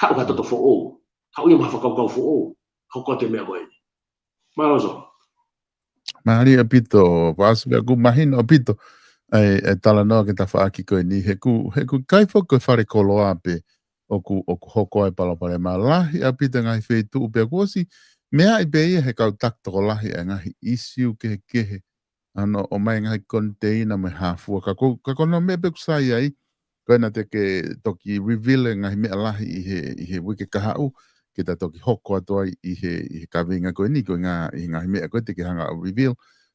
Haʻu ha toto foʻou. Haʻu ia mo ha fakakaukau foʻou. Hoko atu e meʻa ko eni. Mālō Solo. Mālie ʻaupito, Fakaʻosi, pea ʻoku mahino ʻaupito ʻa e, ʻa e talanoa ki he tafaʻaki ko eni, he ʻoku, he ʻoku ʻikai foki ko e fale koloa pē ʻoku, ʻoku hoko ai e palopalema, lahi ʻaupito e ngaahi feituʻu pea kuo ʻosi meaʻi pē ia ʻe he kau taki tokolahi ʻa e ngaahi ʻisiū kehekehe. ʻA hono ʻomai e ngaahi koniteina mo e hā fua. Ka ko, ka ko hono meʻa pē ʻoku sai ai, ko ena te ke toki reveal e ngaahi meʻa lahi ʻi he, ʻi he uike kahaʻu, ke ta toki hoko atu ai ʻi he, ʻi he kaveinga ko eni, ko e ngaahi, ʻi he ngaahi meʻa ko ē te ke hanga ʻo reveal.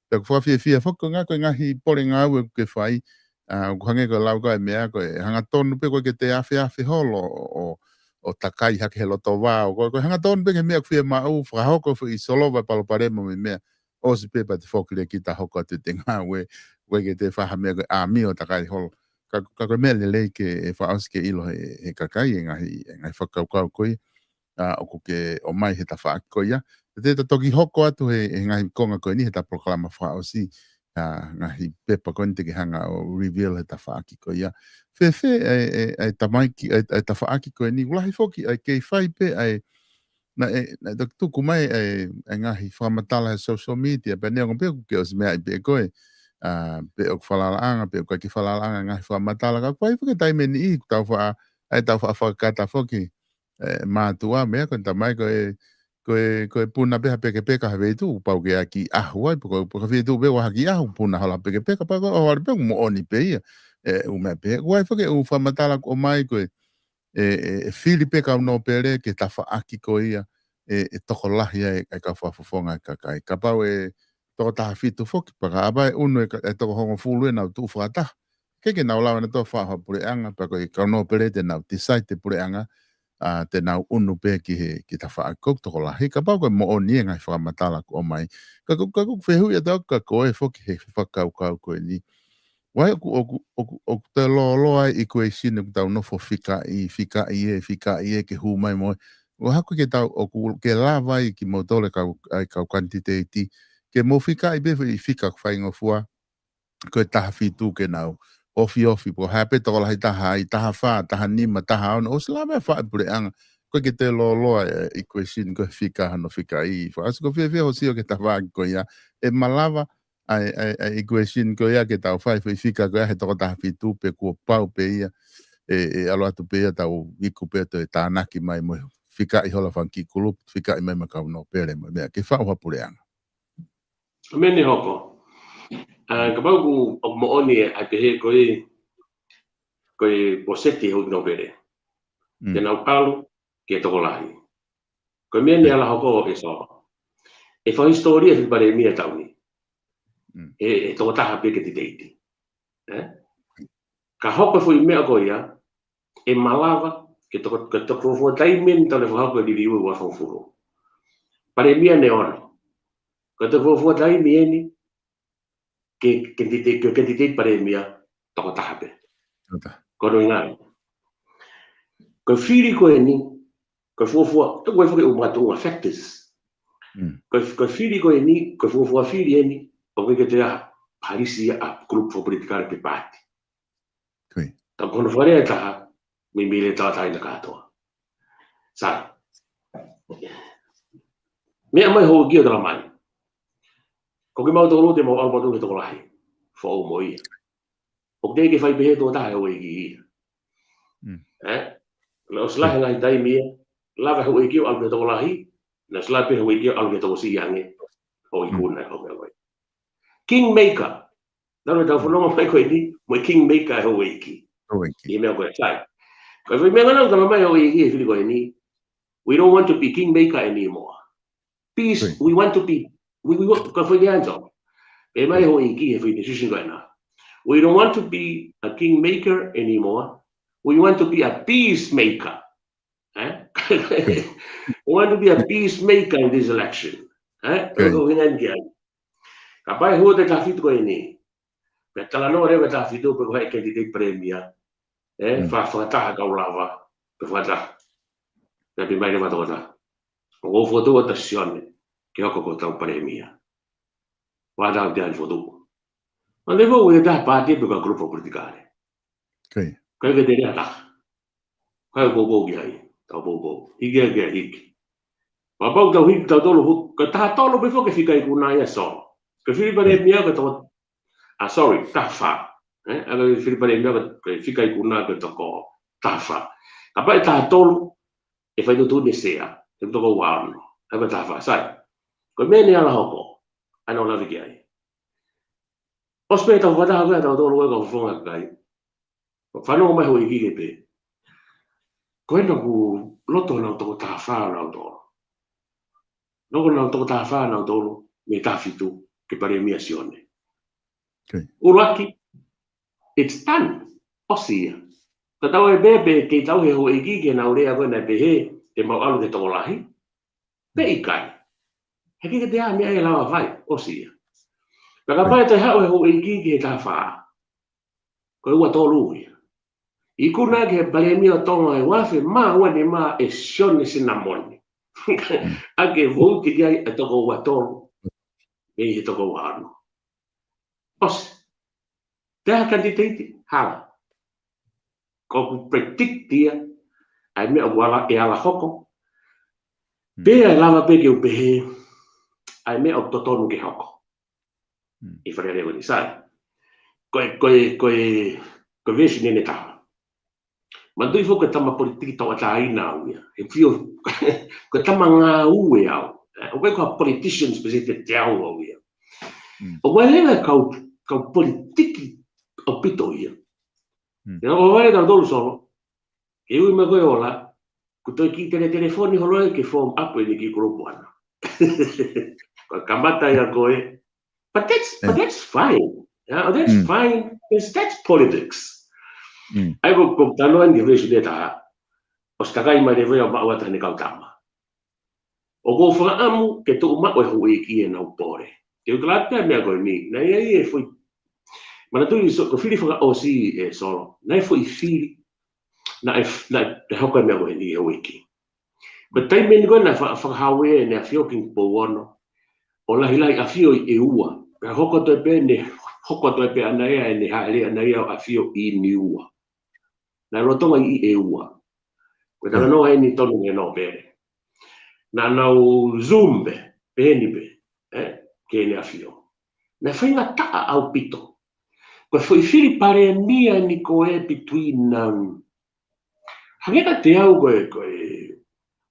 Pea ʻoku fakafiefia foki ko e ngaahi, ko e ngaahi pole ngāue ʻoku ke fai, ʻa, ʻoku hangē ko e lau ko ē meʻa ko e hangatonu pē ko ē ke te afeafe holo ʻo, ʻo, ʻo takai hake he loto vao. Ko, ko e hangatonu pē ki he meʻa ʻoku fiemaʻu, fakahoko foʻi solova e palopalema mo e meʻa. ʻOsi pē pea te foki leva ki ta hoko atu e te ngāue, ʻoku ʻikai ke te fai ha meʻa ko e ʻāmio takai holo. Ka, ka ko e meʻa lelei ke, ʻe Fakaʻosi, ke ʻilo ʻe he, he kakai e ngaahi, e ngaahi fakakaukau ko ia, ʻa, ʻoku ke ʻomai he tafaʻaki ko ia. Te ta toki hoko atu he, he ngaahi konga ko eni he ta polokalama Fakaʻosi, ʻa, ngaahi pepa ko eni te ke hanga ʻo reveal he tafaʻaki ko ia. Fēfē ʻa e, ʻa e, ʻa e tamaiki, ʻa e, ʻa e tafaʻaki ko eni, ʻoku lahi foki ʻa e kei fai pē ʻa e, naʻe, naʻe toki tuku mai ʻa e, ʻa e ngaahi fakamatala he social media, pea neongo pē ʻoku ke ʻosi meaʻi pē koe, ʻa, pe ʻoku falalaʻanga, pe ʻoku ʻikai ke falalaʻanga e ngaahi fakamatala, ka ʻoku ʻi ai foki e taimi ʻe niʻihi ʻoku tau faʻa, ʻa e tau faʻa fakakata foki, ʻe, mātuʻa, meʻa ko e tamai ko e, ko e, ko e puna pē ha pekepeka ha feituʻu, pau ke ʻaki ʻahu ai, pe ko, pe ko ha feituʻu pē ʻoku ʻaki ʻahu, puna holo ha pekepeka, pea ko e ʻohovale pē ʻoku moʻoni pē ia, ʻe, ʻū meʻa pē, ʻoku ʻi ai foki e ʻū fakamatala ʻoku ʻomai ko e, ʻe, ʻe, ʻe fili pē kau nōpele ki he tafaʻaki ko ia, ʻe, ʻe tokolahi ai e kau fakafofonga e kakai. Kapau ʻe toko taha fitu foki, pea ka ʻapa ʻe ʻunu e ka-, e toko hongofulu ʻenau tuʻu fakataha. ʻIkai ke nau lava nautolu ʻo faʻu ha puleʻanga, pea ko e kau nōpele te nau decide e puleʻanga, ʻa, te nau ʻunu pē ki he, ki he tafaʻaki ʻoku tokolahi. Kapau ko e moʻoni e ngaahi fakamatala ʻoku ʻomai. Ka ko, ka ko e fehuʻi atu ka ko e foki he fakakaukau ko eni. ʻOku ʻi ai ʻoku, ʻoku, ʻoku, ʻoku toe lōloa ai e equation ʻoku tau nofo fikaʻi, fikaʻi ē, fikaʻi ē, ke hū mai mo e. ʻOku hangē ke tau, ʻoku ke lava ai kimoutolu e kau, ʻa e kau kanititeiti, ke mou fikaʻi pē foʻi fika ʻoku faingofua, ko e taha fitu ke nau ofiofi, pe ko e hā pē tokolahi taha ai, taha fā, taha nima, taha ono, ʻosi lava e faʻu e puleʻanga, ʻoku ʻikai ke toe lōloa e equation ko e fika hono fikaʻi. Fakaʻosi, ʻoku fiefia hoʻo sio ki he tafaʻaki ko ia, ʻe malava ʻa e, ʻa e, ʻa e equation ko ia ke tau fai foʻi fika ko ia he toko taha fitu pe kuo pau pē ia, ʻe, ʻe ʻalu atu pē ia tau iku pē toe tānaki mai mo e fikaʻi holo e fanga kiʻi kulupu, fikaʻi mai mo e kau nōpele mo e meʻa, ke faʻu ha puleʻanga. Meʻa ni hoko. ʻA, kapau ʻoku, ʻoku moʻoni ʻa e pehē ko e, ko e pōseti e houʻeiki nōpele. Mm. Te nau ʻalu ki he tokolahi. Ko e meʻa ni ʻe ala hoko ʻe Solo. ʻE fakahisitōlia e fili palēmia ʻo e taʻu ni. Mm. ʻE, ʻe toko taha pē kanititeiti. ʻE? Ka hoko e foʻi meʻa ko ia, ʻe malava ke toko, ke toki fuofua taimi eni tau lele fakahoko e liliu ʻo e ua fangofulu. Palēmia ʻe ono. Ko e toki fuofua taimi eni, ke, ke kanititeiti, ke kanititeiti palēmia toko taha pē. Toko taha. Ko hono ʻuhinga ia. Ko e fili ko eni, ko e fuofua, tuku ai foki e ʻū makatuʻunga factors. Mm. Ko e, ko e fili ko eni, ko e fuofua fili eni, ʻoku ʻikai ke toe ʻi ai ha palisi ʻa e kulupu fakapolitikale pe paati. Ko ia. Ka ko hono fakalea ʻe taha, meimei lele tauʻatāina kātoa. Sai. Meʻa mai houʻeiki ʻo tala mai. Ko kimautolu te mau ʻalu mautolu ki he tokolahi. Foʻou mo ia. ʻOku teʻeki ke fai pehē ʻe he tokotaha e houʻeiki ia. Mm. ʻE? Naʻe ʻosi lahi e ngaahi taimi ia. Lava e houʻeiki ʻo ʻalu ki he tokolahi. Naʻe ʻosi lahi pē e houʻeiki ʻo ʻalu ki he tokosiʻi ange. Houʻeiki Mm. na e houʻeiki. Kingmaker. Naʻa nau tau fononga mai ko eni, mo e kingmaker e houʻeiki. Houʻeiki. ʻI he meʻa ko ē, sai. Ko e foʻi meʻa naʻa nau tala mai e houʻeiki he fili ko eni. We don't want to be kingmaker anymore. Peace, Right. we want to be, we, we want, ko e foʻi meʻa anjo. Pehē mai e houʻeiki he foʻi decision ko ena. We don't want to be a kingmaker anymore. We want to be a peacemaker. ʻE? I want to be a peacemaker in this election. Eh? Ko e ʻuhinga ia. Kapau ʻe hū atu e taha fitu ko eni, pea talanoa leva e taha fitu pe ko e hā e candidate palēmia, eh, fa-, fakataha kau lava, pe fakataha. Pea pehē mai leva tokotaha, ʻoku ou fokotuʻu ʻa Sione ke hoko ko hotau palēmia. Ua tau te ai fokotuʻu. Ma le vou e taha pāti pe ko e kulupu politikale. Kai ke te lea taha. Kai poupou ki ai, tau poupou. Hiki ai ke hiki. Kapau tau hiki tautolu, ko e taha tolu pē foki e fika ikuna ia, Solo. Ko e fili palēmia ko e toko, ah, sorry, taha fā. Eh, ʻa e fili palēmia ko e fika ikuna ko e toko taha fā. Kapau ʻe taha tolu, ʻe fai tuʻutuʻuni e sea, ʻe toko ua ono. ʻA ia ko e taha fā, sai. Ko e meʻa ʻe ala hoko, ʻa ena ʻo lave ki ai. ʻOsi pē tau fakataha ko ē tautolu ko e kau fofonga kakai. Fanongo mai houʻeiki ke pehē, ko ena ʻoku loto nau toko taha fā nautolu. Loto nau toko taha fā nautolu mei he taha fitu ke palēmia Sione. Kai. ʻUluaki, it's done. ʻOsi ia. Tatau ai pē pe kei tauhi e houʻeiki ke nau lea ko ē naʻe pehē te mau ʻalu ki he tokolahi pe ʻikai. He ʻikai ke toe ʻi ai ha meʻa ia ʻe lava fai, ʻosi ia. Pea kapau ʻe toe haʻu e houʻeiki ki he taha fā, ko e ua tolu ia. Ikuna ki he palēmia ʻo Tonga ʻe ua afe mā ua nima ʻe Sione Sinamoni. ʻA ke vouti ki ai e toko ua tolu mei he toko ua ono. ʻOsi. Te ha candidate, hala. ʻOku predict ia ʻa e meʻa ʻoku ala, ʻe ala hoko. Pea ʻe lava pē ke u pehē ʻa e meʻa ʻoku totonu ke hoko. ʻI he fakalea ko eni, sai. Ko e, ko e, ko e, ko e version ʻe taha. Manatuʻi foki ko e tama politiki tauʻatāina au ia. He fio, ko e tama ngāue au. Eh, ʻoku ʻikai ko ha politician specific te au au ia. ʻOku ʻi ai leva e kau, kau politiki ʻaupito ia. Ia, ʻo vale tautolu, Solo. Ke ui mai ko e ola, ko e toe kiʻi tele telefoni holo ia ke form up eni ki he kulupu ʻana. Ko e kamata ia ko ē. But that's, but that's fine. Yeah, that's fine. That's, that's politics. ʻA ia ko, ko e talanoa eni ki he version ʻe taha. ʻOsi takai mai leva ia ʻo maʻu atu ʻene kau tama. ʻOku ou fakaʻamu ke tuʻu maʻu e houʻeiki ʻenau pole. Ke u tala atu e meʻa ko eni, naʻe ʻi ai e foʻi. Manatuʻi, Solo, ko e fili fakaʻosi ē, Solo, naʻe foʻi fili. Naʻe, naʻe, naʻe hoko e meʻa ko eni e houʻeiki. Ko e taimi eni ko ē naʻe fa-, fakahau ʻe heʻene ʻafio Kingi Tupou Ono ʻo lahilahi ʻafio ʻi ʻEua. Pea hoko atu pē ʻene, hoko atu pē ʻana ia ʻene hāʻele ʻana ia ʻo ʻafio ʻi Niua. Naʻe lolotonga ʻi ʻEua. Ko e talanoa eni tonu ki he nōpele. Naʻa nau Zoom pē, peheni pē, eh, ki heʻene ʻafio. Naʻe faingataʻa ʻaupito. Ko e foʻi fili palēmia eni ko ē between, um, hangē kiate au ko e, ko e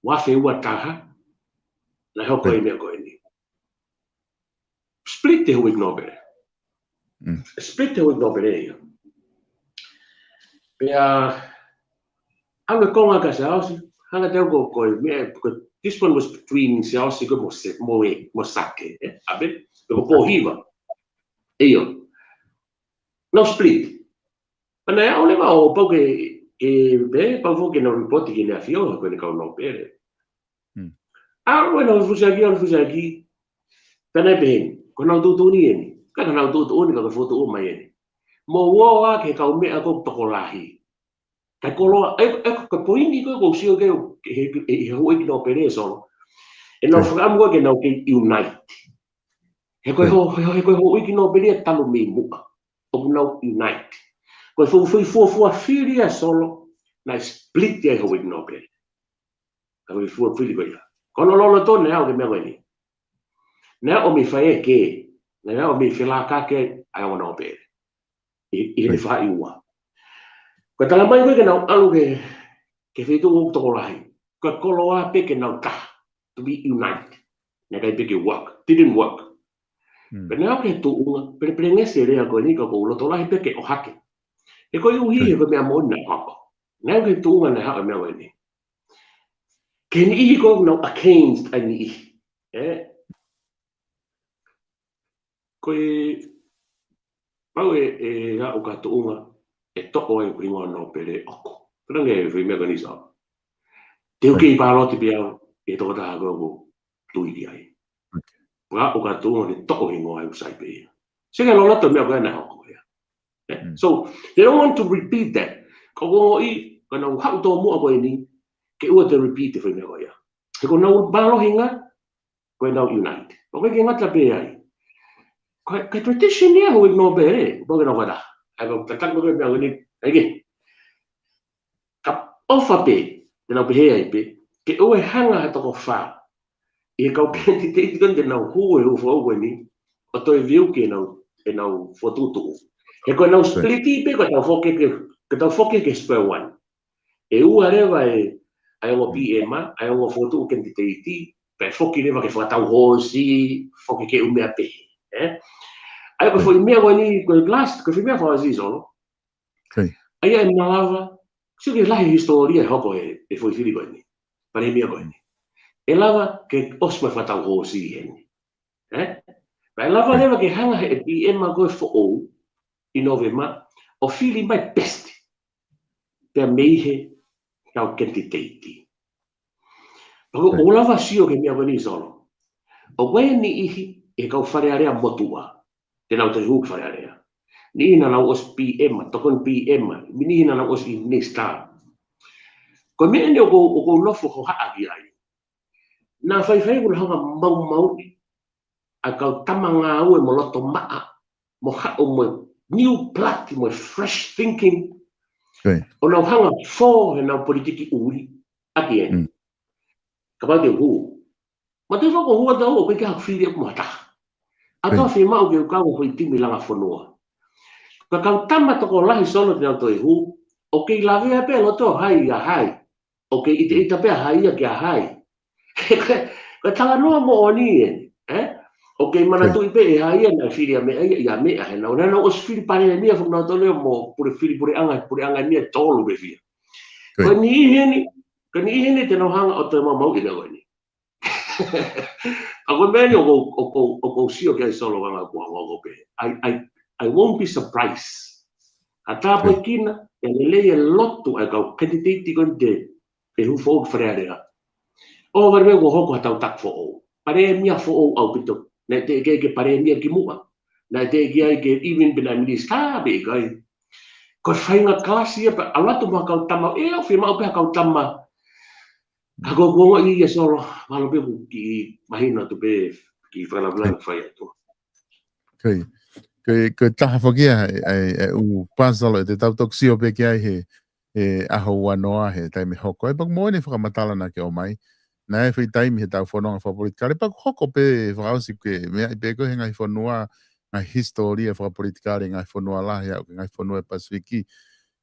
ua afe ua taha, naʻe hoko ai e meʻa ko eni. Split e houʻeiki nōpele. Split e houʻeiki nōpele ia. Pea, ʻalu e konga kia Siaosi, hangē kiate au ko, ko e meʻa, ko, this one was between Siaosi ko ē mo Se-, mo e, mo Sake, eh? ʻA ia, pe ko Pōhiva. ʻIo. Nau split. Pea naʻe aʻu leva ʻo pau ke, ke, pē, pau foki ke nau report ki heʻene ʻafio, ko ʻene kau nōpele. ʻAlu ʻenau fusiaki, ʻenau fusiaki. Pea naʻe pehē ni, ko ʻenau tuʻutuʻuni eni. Ka ko ʻenau tuʻutuʻuni, ka ko e fokotuʻu mai eni. Mou ō ā ki he kau meʻa ko ē tokolahi. Kae koloa, e, e, ko e poini ko ē ʻoku ou sio ki ai, he, he, he houʻeiki nōpele, Solo. ʻEnau fakaʻamu ko ē ke nau kei unite. He ko e ho-, he, he ko e houʻeiki nōpele talu mei muʻa. ʻOku nau unite. Ko e fuofua, fuofua fili ia, Solo, naʻe split ia e houʻeiki nōpele. Ka ko e fuofua fili ko ia. Ko hono lolotonga naʻe aʻu ki he meʻa ko eni. Naʻe ʻomi faʻē ke, naʻe ʻomi felākaki ʻa e ongo nōpele. ʻI, ʻi he faʻahi ua. Ko e tala mai ko ē ke nau ʻalu ki he, ki he feituʻu ʻoku tokolahi. Ko e koloa pē ke nau taha. To be unite. Naʻe ʻikai pē ke work. Didn't work. Pea naʻe aʻu ki he tuʻunga, pelepelengesi e lea ko eni ka ʻoku ou loto lahi pē ke ʻohake. He koeʻuhi he ko e meʻa moʻoni naʻe hoko. Naʻe aʻu ki he tuʻunga naʻe haʻu e meʻa ko eni. Ki he niʻihi ko ē ʻoku nau against ʻa e niʻihi. Eh? Ko e pau ē, ʻe aʻu ki ha tuʻunga ʻe toʻo ai e hingoa nōpele ʻoku. Pea nge fai meʻa ko eni, Solo. Te u kei pāloti pē au ʻi he tokotaha ko ē ʻoku ou tui ki ai. Pea ʻoku ou tuʻunga ke toʻo hingoa ʻo sai pē ia. Sio ki he loloto meʻa ko ē naʻe hoko ia. So, they don't want to repeat that. Ko e ongoʻi, ko ʻenau haʻu tōmuʻa ko eni, ke ʻoua te repeat e foʻi meʻa ko ia. He ko ʻenau mālohinga, ko ʻenau unite. ʻOku ʻikai ke ngata pē ai. Ko e, ko e tradition ia, ʻoku ʻikai nō pē, ʻoku ʻikai nō pē. ʻAi, ko e tataki ko e meʻa ko eni, ʻai ke. Ka ʻofa pē, te nau pehē ai pē, ke ʻoua ʻe hanga ha toko fā ʻi he kau candidate ko eni te nau hū he hū foʻou ko eni, ʻo toe view ki heʻenau, heʻenau fokotuʻutuʻu. He ko ʻenau split pē, ko ʻetau foki ke, ko ʻetau foki ke square one. ʻE ua leva e, ʻa e ongo P M, ʻa e ongo fokotuʻu candidate, pea foki leva ke fakatau hoosi, foki ke ʻū meʻa pē. ʻE? ʻAi ko e foʻi meʻa ko eni, ko e last, ko e foʻi meʻa fakaʻosi Solo. ʻAi ʻe malava, sio ki he lahi hisitōlia ʻe hoko ʻe, ʻe foʻi fili ko eni. Palēmia ko eni. ʻE lava ke ʻosi mai fakatau hoosi heni. ʻE? Pea ʻe lava leva ke hanga he P M ko ē foʻou ʻi Nōvema, ʻo fili mai best. Pea mei he kau candidate. Pea ko ʻoku ou lava sio ki he meʻa ko eni Solo. ʻOku ʻi ai e niʻihi ʻi he kau Fale Alea motuʻa. Te nau toe hū ki Fale Alea. Niʻihi naʻa nau ʻosi P M, tokoni P M, niʻihi naʻa nau ʻosi minisitā. Ko e meʻa eni ʻoku, ʻoku ou nofo hohaʻa ki ai. Naʻa faifai ʻoku na hanga maumauʻi ʻa e kau tama ngāue mo loto maʻa, mo haʻu mo e new blood, mo e fresh thinking. ʻO nau hanga fō heʻenau politiki ʻuli, ʻaki eni. Kapau te u hū. Ma te fako hua tau ʻoku ʻikai ke ha fili ʻe mata. ʻA tau fiemaʻu ke u kau foʻi timi langa fonua. Ka kau tama tokolahi Solo te nau toe hū, ʻoku kei lavea pē loto hai ʻa hai. ʻOku kei ʻiteʻita pē ʻa hai ia ki ʻa hai. Ko e talanoa moʻoni eni, ʻe? ʻOku kei manatuʻi pē ʻe hai ia naʻe fili ʻa meʻa ia, ʻa meʻa he nau, naʻa nau ʻosi fili palēmia foʻi nau tole mo pule fili puleʻanga, puleʻanga ʻe meʻa tolu pē fia. Ko e niʻihi eni, ko e niʻihi eni te nau hanga ʻo toe maumauʻi ʻa e meʻa ko eni. ʻA ko e meʻa eni ʻoku ou, ʻoku ou, ʻoku ou sio ki ai Solo ʻa e ngaahi kuonga ʻoku pehē. I, I, I won't be surprised. ʻA tāpuekina, ʻe lelei e lotu ʻa e kau candidate ko eni te, te hū foʻou ki Fale Alea. ʻO wale meʻa kuo hoko ha tau tak foʻou. Palēmia foʻou ʻaupito. Naʻe teʻeki ai ke palēmia kimuʻa. Naʻe teʻeki ai ke even pē naʻe minisitā pē ʻikai. Ko e faʻahinga kalasi ia pē, ʻalu atu mo ha kau tama, ʻe au fiemaʻu pē ha kau tama. Ka ko e kuonga ia Solo, mahalo pē ʻoku kiʻi mahino atu pē, kiʻi fakalavelave fai atu. Ko e, ko e, ko e taha foki ia, ʻe, ʻe, ʻe ʻū puzzle ʻe te tau toki sio pē ki ai he, he ʻaho ua noa he taimi hoko. ʻE pea ʻoku moʻoni e fakamatala naʻa ke ʻomai. Naʻe foʻi taimi he tau fononga fakapolitikale, pea ʻoku hoko pē fakaʻosi ke meʻa ai pē ko e he ngaahi fonua, ngaahi hisitōlia fakapolitikale, ngaahi fonua lahi, ʻa e ngaahi fonua ʻi he Pasifiki.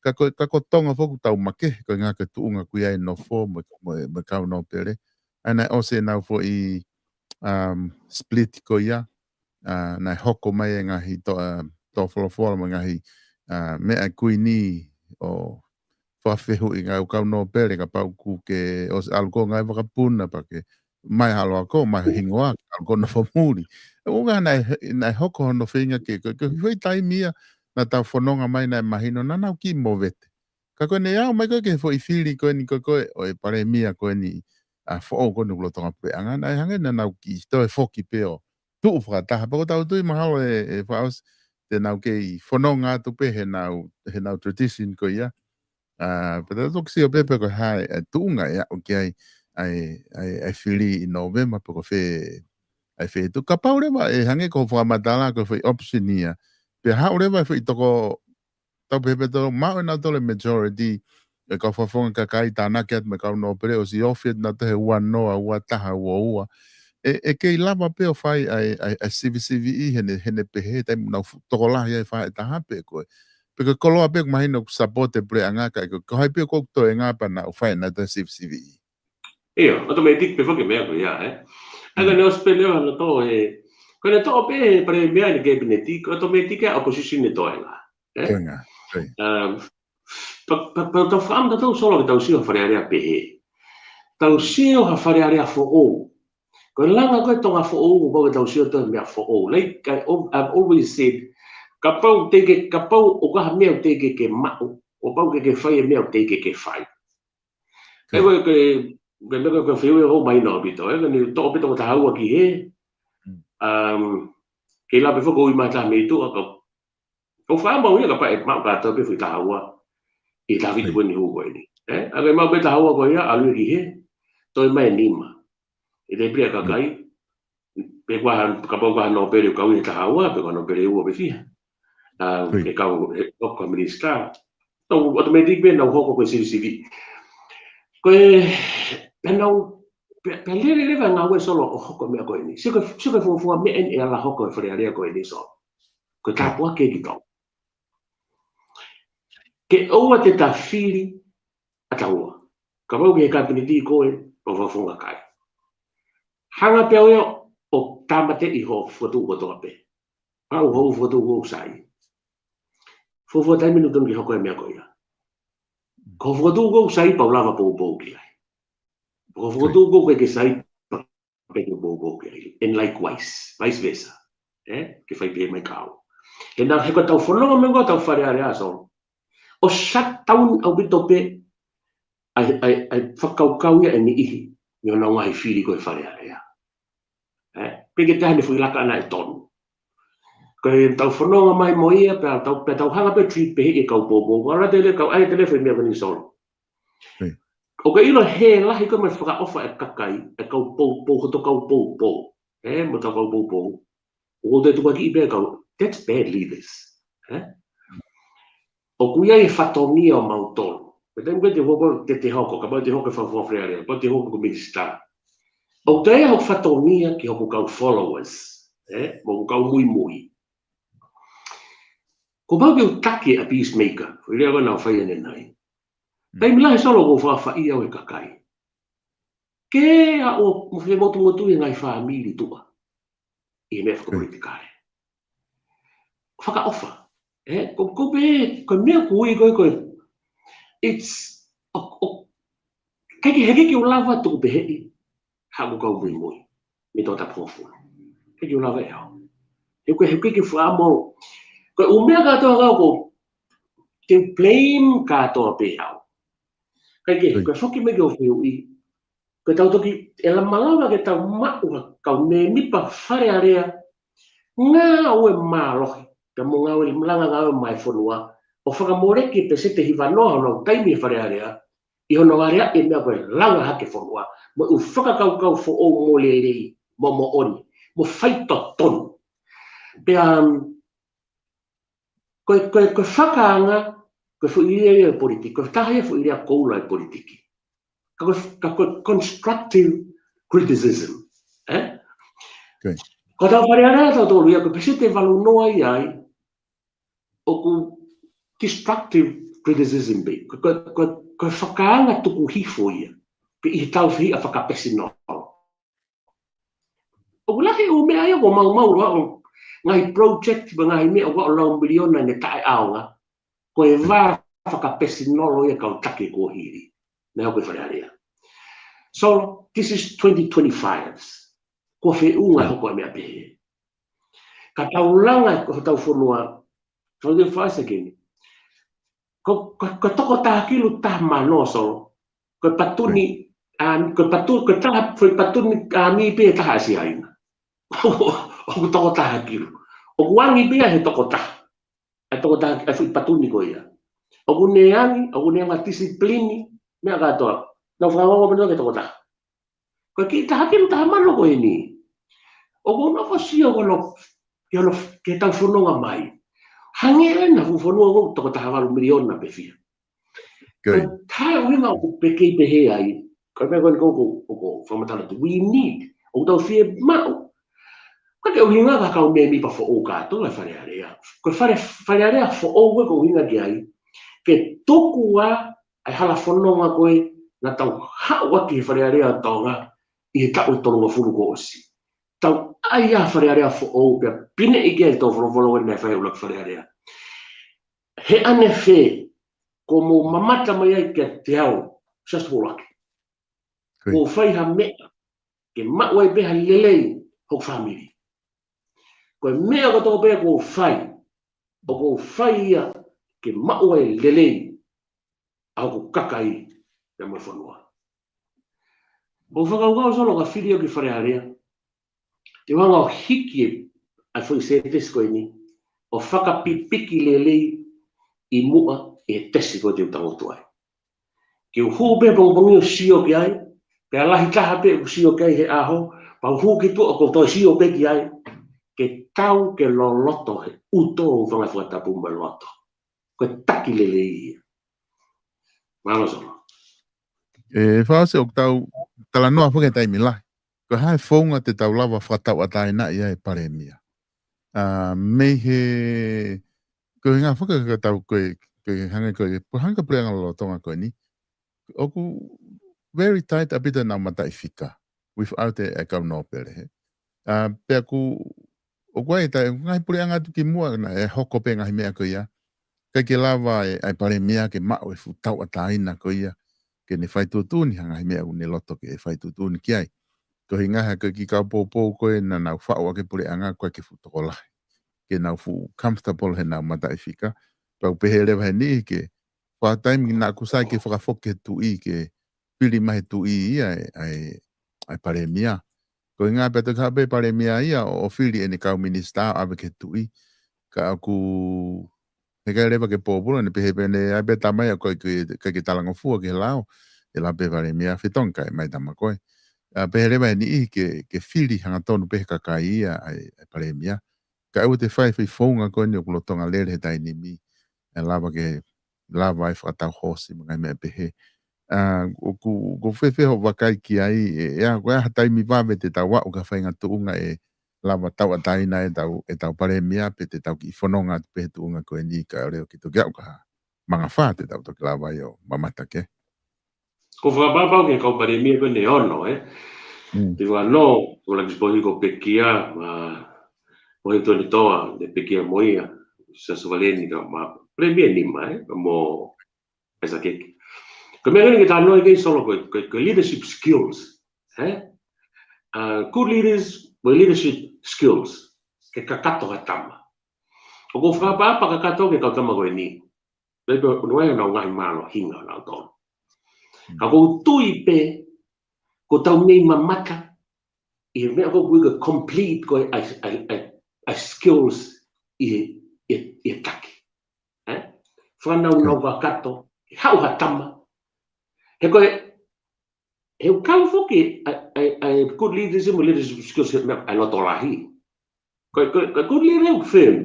Ka ko, ka ko Tonga foki ʻoku tau makehe, ko e ngaahi tuʻunga ʻoku ʻi ai e nofo, mo, mo, mo e kau nōpele. ʻA ia naʻe ʻosi ʻenau foʻi, um, split ko ia, ʻa, naʻe hoko mai e ngaahi tō, ʻa, tō folofola mo e ngaahi, ʻa, meʻa ʻa e Kuini ʻo fakafehuʻi ngaahi kau nōpele kapau ʻoku ke ʻosi ʻalu ko e ngaahi vakapuna pea ke mai halo ako, mai hingoa, ʻalu ko e nofo muli. ʻOku ʻikai naʻe, naʻe hoko hono feinga ke, ko, ko e foʻi taimi ia naʻa tau fononga mai naʻe mahino naʻa nau kiʻi movete. Ka ko ʻene ʻalu mai ko ē ki he foʻi fili ko eni ko ē, ko ē, ʻo e palēmia ko eni, ʻa, foʻou ko eni ʻoku lolotonga puleʻanga, naʻe hangē naʻa nau kiʻi toe foki pē ʻo tuʻu fakataha, pea ʻoku tau tui mahalo ʻe, ʻe fakaʻosi, te nau kei fononga atu pē heʻenau, heʻenau tradition ko ia. ʻA, pea tau toki sio pē pe ko e hā e, e tuʻunga ʻe aʻu ki ai, ʻa e, ʻa e, ʻa e fili ʻi Nōvema pe ko fē, ʻa e fē tuʻu. Kapau leva ʻe hangē ko e fakamatala ko e foʻi option ia. Pea haʻu leva e foʻi toko tau pehē pē tau maʻu ʻe nautolu e majority, e kau fakafofonga kakai tānaki atu mo e kau nōpele ʻosi ofi atu nautolu he ua noa, ua taha, ua ua. ʻE, ʻe kei lava pē ʻo fai ʻa e, ʻa e, ʻa e sivisiviʻi heʻene, heʻene pehē, taimi naʻa nau fu-, tokolahi ai fā ʻe taha pē ko ē. Pe ko e koloa pē ʻoku mahino ʻoku support e puleʻanga ka ko, ko hai pē ʻoku toenga pea nau fai nautolu e sivisiviʻi. ʻIo, automatic pē foki e meʻa ko ia, ʻe? ʻA ia ka ne ʻosi pē leva nautolu he, ko ʻene toʻo pē he palēmia ʻene cabinet, ko e automatic e opposition ʻe toenga, ʻe? Toenga, ʻio. Um, pa, pa, pa, tau fakaʻamu nautolu Solo ke tau sio ha Fale Alea pehē. Tau sio ha Fale Alea foʻou. Ko e langa ko ē Tonga foʻou, ʻoku pau ke tau sio atu he meʻa foʻou. Like I, I've always said, kapau teʻeki, kapau ʻoku ʻi ai ha meʻa teʻeki ke maʻu, ʻoku pau ke ke fai e meʻa teʻeki ke fai. ʻE, ko e, ko e, Ko e meʻa ko e, ko e fehuʻi ʻoku ou mahino ʻaupito, ē, ka ne toʻo pē toko taha ua ki hē. Um, kei lava pē foki ʻo ui mai ha taha mei tuʻa, ka ʻoku ou faʻa maʻu ia kapau ʻe maʻu kātoa pē foʻi taha ua ʻi he taha fitu ko eni hū ko eni. Ē? ʻA ia maʻu pē taha ua ko ia, ʻalu ia ki hē, toe mai ʻe nima. ʻI he pili ʻa e kakai, pe ko ha, kapau ko ha nōpele ʻoku kau ʻi he taha ua, pe ko ha nōpele ʻe ua pe fiha. ʻA, ʻe kau, ʻe, ʻo ko e minisitā. Tau automatic pē nau hoko ko e sivisivi. Ko e, pea nau, pea, pea lele leva ngāue Solo ʻo hoko meʻa ko eni. Sio ko e, sio ko e fuofua meʻa eni ʻe ala hoko e Fale Alea ko eni Solo. Ko e tāpuaki ki Tonga. Ke ʻoua te ta fili ʻa taua. Kapau ko e kapineti ko ē ʻo fakafofonga kai. Hanga pē ʻo ia ʻo tāmateʻi hoʻo fokotuʻu kotoa pē. Pau hoʻo fokotuʻu ʻoku sai. Fuofua taimi ʻoku totonu ke hoko e meʻa ko ia. Ko hoʻo fokotuʻu ʻoku sai pau lava poupou ki ai. Ko hoʻo fokotuʻu ʻoku ʻikai ke sai pau pē ke poupou ki ai. And likewise, vice versa. Ē? Ke fai pē mai kau. He naʻa he ko e tau fononga mo e ko e tau Fale Alea Solo. ʻO shut down ʻaupito pē ʻa e, ʻa e, ʻa e fakakaukau ia ʻe niʻihi ʻi honau ngaahi fili ko e Fale Alea. Ē, pe ke taha ne fuilaka ʻana ʻe tonu. Ko e tau fononga mai mo ia, pea tau, pea tau hanga pē treat pē ʻe he kau poupou. Ko ala tele kau, ʻai tele foʻi meʻa ko eni Solo. ʻOku ke ʻilo he lahi ko e meʻa fakaʻofa e kakai, e kau poupou, hoto kau poupou. Ē, mo tau kau poupou. ʻOku te tukuakiʻi pē kau, that's bad leaders. Ē? ʻOku ʻi ai e fatongia ʻo mautolu. Pea taimi ko ē te hoko, te, te hoko, kapau te hoko e fakafofonga Fale Alea, kapau te hoko ko e minisitā. ʻOku ʻi ai hoku fatongia ki hoku kau followers. Ē? Mo hoku kau muimui. Ko mau ke u taki ʻa e peacemaker. Ko e lea ko ē naʻa ku fai ʻanenai. Taimi lahi Solo ʻoku ou fakafaʻia ʻa e kakai. Ke ʻalu ʻo mo fie motumotu ʻi he ngaahi fāmili tuʻa. ʻI he meʻa fakapolitikale. Fakaʻofa. Ē, ko, ko pē, ko e meʻa ʻoku ui ko ē, ko e, it's, ʻo, ʻo, ʻikai ke, heʻikai ke u lava tuku pē heʻi, haʻaku kau muimui. Mei Tongatapu hongofulu. ʻIkai ke u lava ʻe au. He ko e, heʻikai ke u fakaʻamu au. Ko e ʻū meʻa kātoa ʻoku ou, te u blame kātoa pē au. ʻIkai ke, ko e foki mai ki hoʻo fehuʻi. Ko e tau toki, ʻe lava malava ke tau maʻu ha kau mēmipa Fale Alea, ngāue mālohi, pea mo ngāue langa ngāue maʻa e fonua, ʻo fakamoleki e peseti ʻe hiva noa honau taimi he Fale Alea, ʻi hono aleaʻi e meʻa ko e langa hake fonua, mo e ʻū fakakaukau foʻou mo lelei, mo moʻoni, mo faitotonu. Pea, um, ko e, ko e, ko e fakaanga, ko e foʻi lea ia ʻo e politiki, ko e taha ia e foʻi lea koula ʻo e politiki. Ka ko e, ka ko e constructive criticism. Ē? Ko e tau Fale Alea ʻa tautolu ia, ko e peseti ʻe valu noa ia ai, ʻoku destructive criticism pē. Ko, ko, ko, ko e fakaanga tuku hifo ia. Pea ʻi he tau fehiʻa fakapesinolo. ʻOku lahi e ʻū meʻa ia ʻoku maumau loa ʻo ngaahi project, mo e ngaahi meʻa ʻoku ʻalu lau miliona ne taʻeʻaonga. Ko e vā fakapesinolo ia kau taki kuo hili. Meʻa ko e Fale Alea. So, this is twenty twenty-five. Kuo feʻunga hoko e meʻa pehē. Ka tau langa ko hotau fonua, tau te fāseke ni. Ko, ko, ko e toko taha kilu taha mano Solo. Ko e patuni, um, ko e patu, ko e taha, ko e patuni, um, ʻi pē taha ʻa Siaina. ʻOku toko taha kilu. ʻOku angi pē ia he toko taha. ʻA e toko taha, ʻa e foʻi patuni ko ia. ʻOku ne angi, ʻoku ne anga tisipilini, meʻa kātoa. Nau fakaongo pē ki he toko taha. Ko e kiʻi taha kilu taha mano ko eni. ʻOku ou nofo ʻo sio ko hono, ki hono, ki he tau fononga mai. Hangē ʻena fuʻu fonua ʻoku toko taha valu miliona pe fiha. Ko e taha ʻuhinga ʻoku pehē pehē ai, ko e meʻa ko eni ʻoku, ʻoku, ʻoku fakamatala atu, we need, ʻoku tau fiemaʻu. Ko e ʻuhinga ka kau mēmipa foʻou kātoa e Fale Alea. Ko e Fale, Fale Alea foʻou ko e ʻuhinga ki ai, ke tuku ʻa e hala fononga ko ē naʻa tau haʻu ʻaki he Fale Alea ʻo Tonga ʻi he taʻu ʻe tolungofulu kuo ʻosi. Tau ʻai ʻa e Fale Alea foʻou pea pine ʻi he tau folofola ʻo e naʻe fai ʻuluaki Fale Alea. He ʻanefē, ko hoʻomou mamata mai ai kiate au, Siaosi Tupou ʻUluaki. Kuo fai ha meʻa, ke maʻu ai pē ha lelei hoku fāmili. Ko e meʻa kotoa pē ʻoku ou fai, ʻoku ou fai ia ke maʻu ai lelei ʻa hoku kakai pea mo e fonua. ʻOku fakakaukau Solo ka fili au ki Fale Alea, te u hanga ʻo hiki ʻa e foʻi sētesi ko eni ʻo fakapipiki lelei ʻi muʻa ʻi he tesi ko ē te u tangutu ai. Ke u hū pē pongipongi ʻo sio ki ai, pea lahi taha pē ʻoku sio ki ai he ʻaho, pea u hū ki tuʻa ʻoku ou toe sio pē ki ai, ke tau ke loloto he ʻuto ʻo e fanga fakatapu mo e loto. Ko e taki lelei ia. Mālō Solo. ʻE, Fasi, ʻoku tau talanoa foki he taimi lahi. Ko e hā e founga te tau lava fakatauʻatāinaʻi ai e Palēmia? ʻA, mei he, ko e ngaahi faka-, ka tau ko e, ko e hangē ko e, ko e hangē ko e puleʻanga lolotonga ko eni. ʻOku very tight ʻaupito ʻenau mataʻifika without e, e kau nōpele, hē. ʻA, pea ʻoku, ʻoku ʻi ai e ngaahi puleʻanga atu ki muʻa naʻe hoko pē ngaahi meʻa ko ia. ʻIkai ke lava e, ʻa e Palēmia ke maʻu e fuʻu tauʻatāina ko ia, ke ne fai tuʻutuʻuni ha ngaahi meʻa ʻoku ne loto ke fai tuʻutuʻuni ki ai. Ko e ʻuhinga he ko e kiʻi kau poupou ko ē naʻa nau faʻu ʻaki e puleʻanga ko e kiʻi fuʻu tokolahi. Ke nau fuʻu comfortable heʻenau mataʻifika. Pea u pehē leva he niʻihi ke, ko e taimi naʻa ku sai ke fakafoki he tuʻi, ke fili mai he tuʻi ia e, ʻa e, ʻa e Palēmia. Ko e ʻuhinga pea toki haʻu pē Palēmia ia ʻo, ʻo fili ʻene kau minisitā ʻo ʻave ki he tuʻi. Ka ʻoku, heʻikai leva ke pōpula, ne pehē pē ʻene ʻai pē tama ia ko e, ko e, ko e ke talangofua ki he lao, ʻe lava pē Palēmia fetongi kae ʻomai tama ko ē. ʻA, pehē leva he niʻihi ke, ke fili hangatonu pē he kakai ia ʻa e, ʻa e Palēmia. Ka ʻoua te fai e founga ko eni ʻoku lolotonga lele he taimi ni, ʻe lava ke, lava e fakatau hoosi mo e ngaahi meʻa pehē. ʻA, ʻoku, ʻoku fēfē hoʻo vakai ki ai, ʻe, ʻe ʻi ai, ko e hā ha taimi vave te tau aʻu ki ha faʻahinga tuʻunga ʻe lava tauʻatāina ʻetau, ʻetau Palēmia pe te tau kiʻi fononga atu pē he tuʻunga ko eni kae ʻoua ke toki aʻu ki ha mangafā te tau toki lava ai ʻo mamata ki ai. Ko e fakapapau ki he kau Palēmia ko eni ʻe ono, ē? Mm. Te u ʻilo, ko Lakisi Pohiko pekia, mo Houʻeiki Tonitoa, ne pekia mo ia, Siaosi Valeni ka mo e Palēmia nima, ē? Mo ʻAisake. Ko e meʻa ko eni ke talanoa ki ai Solo ko e, ko e, ko e leadership skills, ē? ʻA, good leaders, mo e leadership skills, ke kakato ha tama. ʻOku ou fakaʻapaʻapa kakato ki he kau tama ko eni. Pea ʻoku ʻi ai honau ngaahi mālohinga ʻonautolu. Mm. Ka ʻoku ou tui pē, ʻoku tau mei mamata ʻi he meʻa ko ē ʻoku ui ko e complete ko ē ʻa e, ʻa e, ʻa e, ʻa e skills ʻi he, ʻi he, ʻi he taki. Ē? Fānau, mm, nau kakato, haʻu ha tama. He ko e, he ʻoku kau foki ʻa e, ʻa e, ʻa e good leadership mo e leadership skills he meʻa ʻa e loto lahi. Ko e, ko e, ko e good leader ʻoku firm.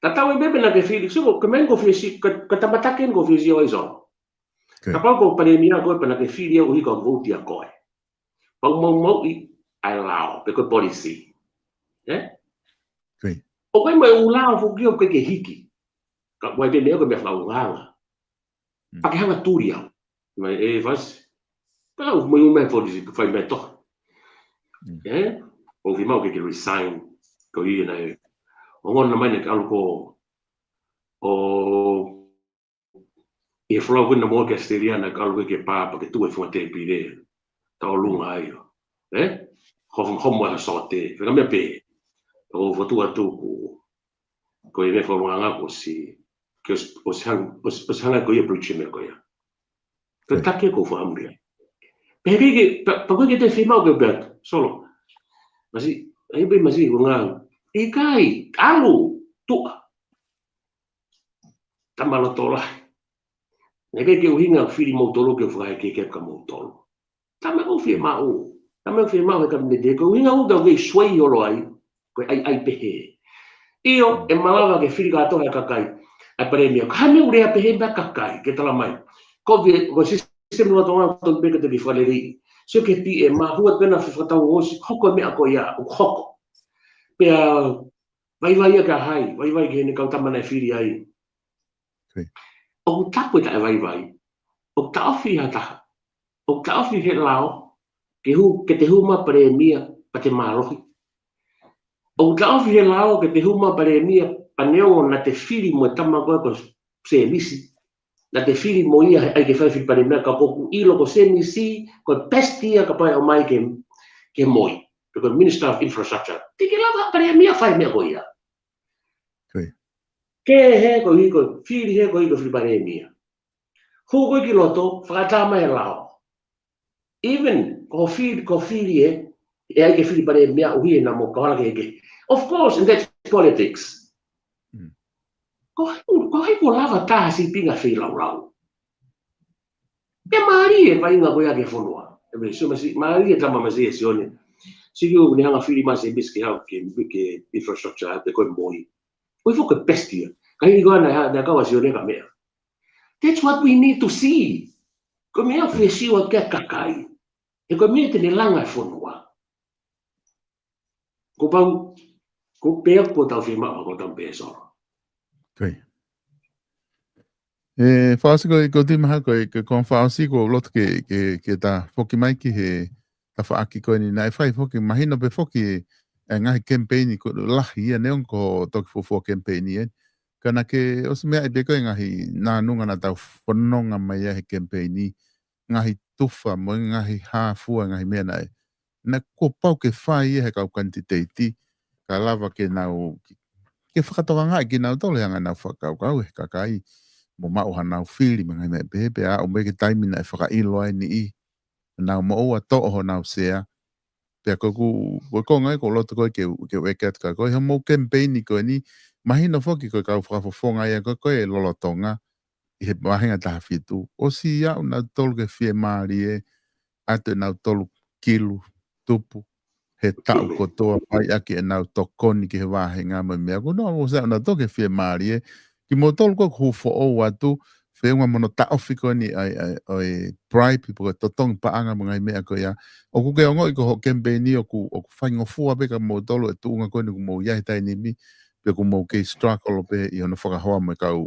Tatau ai pē pe naʻa ke fili, so, ko e meʻa ko e fisi, ko e, ko e tama taki ko e fisi ʻo iso. Okay. Kapau ko e Palēmia koe pea naʻa ke fili au ʻi he ko e vote ʻa koe. Pau mau mau ʻi ai lao, pe ko e policy. Ē? Okay. ʻOku ʻi ai mo e ʻū lao foki ʻoku ʻikai ke hiki. Ka ʻoku ʻi ai pē meʻa ko e meʻa fakaʻuhinga. Mm. Pea ke hanga tuli au. Mai ē Fasi. Pea ʻoku ʻi ai mo e ʻū meʻa policy, fai meʻa tohi. Mm. Ē? ʻOku fiemaʻu ke ke resign. Ko ia naʻe ongona mai naʻa ke ʻalu ko ē ʻi he folau ko ē naʻa mo ke Australia naʻa ke ʻalu ko ē ki he pā pea ke tuʻu he funga tēpile. Tau lunga ai ʻo. Ē? Homo, homo ʻa e sōte. Fēfē meʻa pē. ʻOku ou fokotuʻu atu ko e, ko e meʻa fakaʻuhinga ko ē ʻosi, ke ʻosi, ʻosi hang-, ʻosi, ʻosi hanga ko ia breach meʻa ko ia. Ko e, okay, taki ʻoku ou fakaʻamu ki ai. Pea ʻikai ke, pea, pea ʻoku ʻikai ke te fiemaʻu ke u pehē atu, Solo. Masi, ʻai pē masi ko ngā. ʻIkai, ʻalu, tuʻa. Tama loto lahi. Naʻe ʻikai ke ʻuhinga fili moutolu ke u fakahekehekeʻi ʻa moutolu. Tama ʻoku fiemaʻu. Tama ʻoku fiemaʻu he Kapineti, ko e ʻuhinga ʻoku tau kei sway holo ai, ko e ʻai, ʻai pehē. ʻIo, ʻe malava ke fili kātoa ʻe he kakai ʻa e Palēmia. Ka hā e meʻa ʻoku lea pehē mei he kakai, ke tala mai. Ko e, ko e sisitemi lolotonga ʻoku tonu pē ke toki fakalelei. Sio ki he P M, mahalo pē naʻa fakatau ʻosi, hoko e meʻa ko ia, ʻoku hoko. Pea vaivai ia kia hai, vaivai ki heʻene kau tama naʻe fili ai. Okay. ʻOku tapu e taʻevaivai. ʻOku taʻofi ha taha. ʻOku taʻofi he lao, ke hū, ke te hū mai Palēmia, pea te mālohi. ʻOku taʻofi he lao, ke te hū mai Palēmia, pea neongo naʻa te fili mo e tama ko ē ko Sēmisi. Naʻa te fili mo ia he ʻai ke fai fili Palēmia, ka ʻoku ou ʻilo ko Sēmisi, ko e best ia kapau ʻe ʻomai ke, ke moi. Pe ko e Minister of Infrastructure. Te ke lava Palēmia fai meʻa ko ia. Okay. Ke he ko ē ko e fili he ko ē ko e fili Palēmia. Hū ko ē ki loto, fakaʻatā mai e lao. Even ko e fili, ko e fili ē, ʻe ʻai ke fili palēmia ʻuhi ʻena mo kau ala kehekehe. Of course, and that's politics. Mm. Ko hai, ko hai kuo lava taha sīpinga feilaulau. Pea mālie e vaʻinga ko ia ki he fonua. ʻE mei, sio mai si, mālie e tama mai si e Sione. Sio ki ʻoku ne hanga fili mai se misi ke hau ke, ke infrastructure pe ko e moi. ʻOi foki e best ia. Ka hili ko ena, naʻe kau ʻa Sione ka meʻa. That's what we need to see. Ko e meʻa fesiwa ke kakai. He ko e meʻa te ne langa e fonua. Ko pau, ko pea ko tau fiemaʻu, ko tau pē Solo. Ko ia. ʻE, fakaʻosi ko e, ko e timi ha ko e, ko e konga fakaʻosi ko e loto ke, ke, ke ta foki mai ki he tafaʻaki ko eni naʻe fai foki, mahino pē foki e ngaahi kemipeini ko e lahi ia neongo ko e toki fuofua kemipeini ē. Ka naʻa ke ʻosi meaʻi pē ko e ngaahi nānunga naʻa tau fononga mai ai he kemipeini, ngaahi tufa mo e ngaahi hā fua, ngaahi meʻa naʻe, naʻe kuo pau ke fai ia he kau kanititeiti, ka lava ke nau, ke fakatokangaʻi kinautolu he anga ʻenau fakakaukau e kakai, mo maʻu hanau fili, mo e ngaahi meʻa pehē, pea aʻu mai ki he taimi naʻe fakaʻilo ai e niʻihi, nau moʻua toʻo honau sea, pea ko ʻeku, ko e konga ia ko e loto ko e ke, ke u ʻeke atu kia koe, he mo e kemipeini ko eni, mahino foki ko e kau fakafofonga ia ko e, ko e lolotonga, ʻi he vāhenga taha fitu. ʻOsi aʻu nautolu ki he fiemālie, ʻatu ʻenautolu kilu, tupu, he taʻu kotoa fai ʻaki ʻenau tokoni ki he vāhenga mo e meʻa. Ko ena ʻosi aʻu nautolu ki he fiemālie, kimoutolu ko e hū foʻou atu, feʻunga mo hono taʻofi ko eni ʻa e, ʻa e, ʻa e bribe, pe ko e totongi paʻanga mo e ngaahi meʻa ko ia. ʻOku ke ongoʻi ko hoʻo kemipeini ʻoku, ʻoku faingofua pē kia moutolu e tuʻunga ko eni ʻoku mou ʻi ai he taimi ni, pe ʻoku mou kei struggle pē ʻi hono fakahoa mo e kau,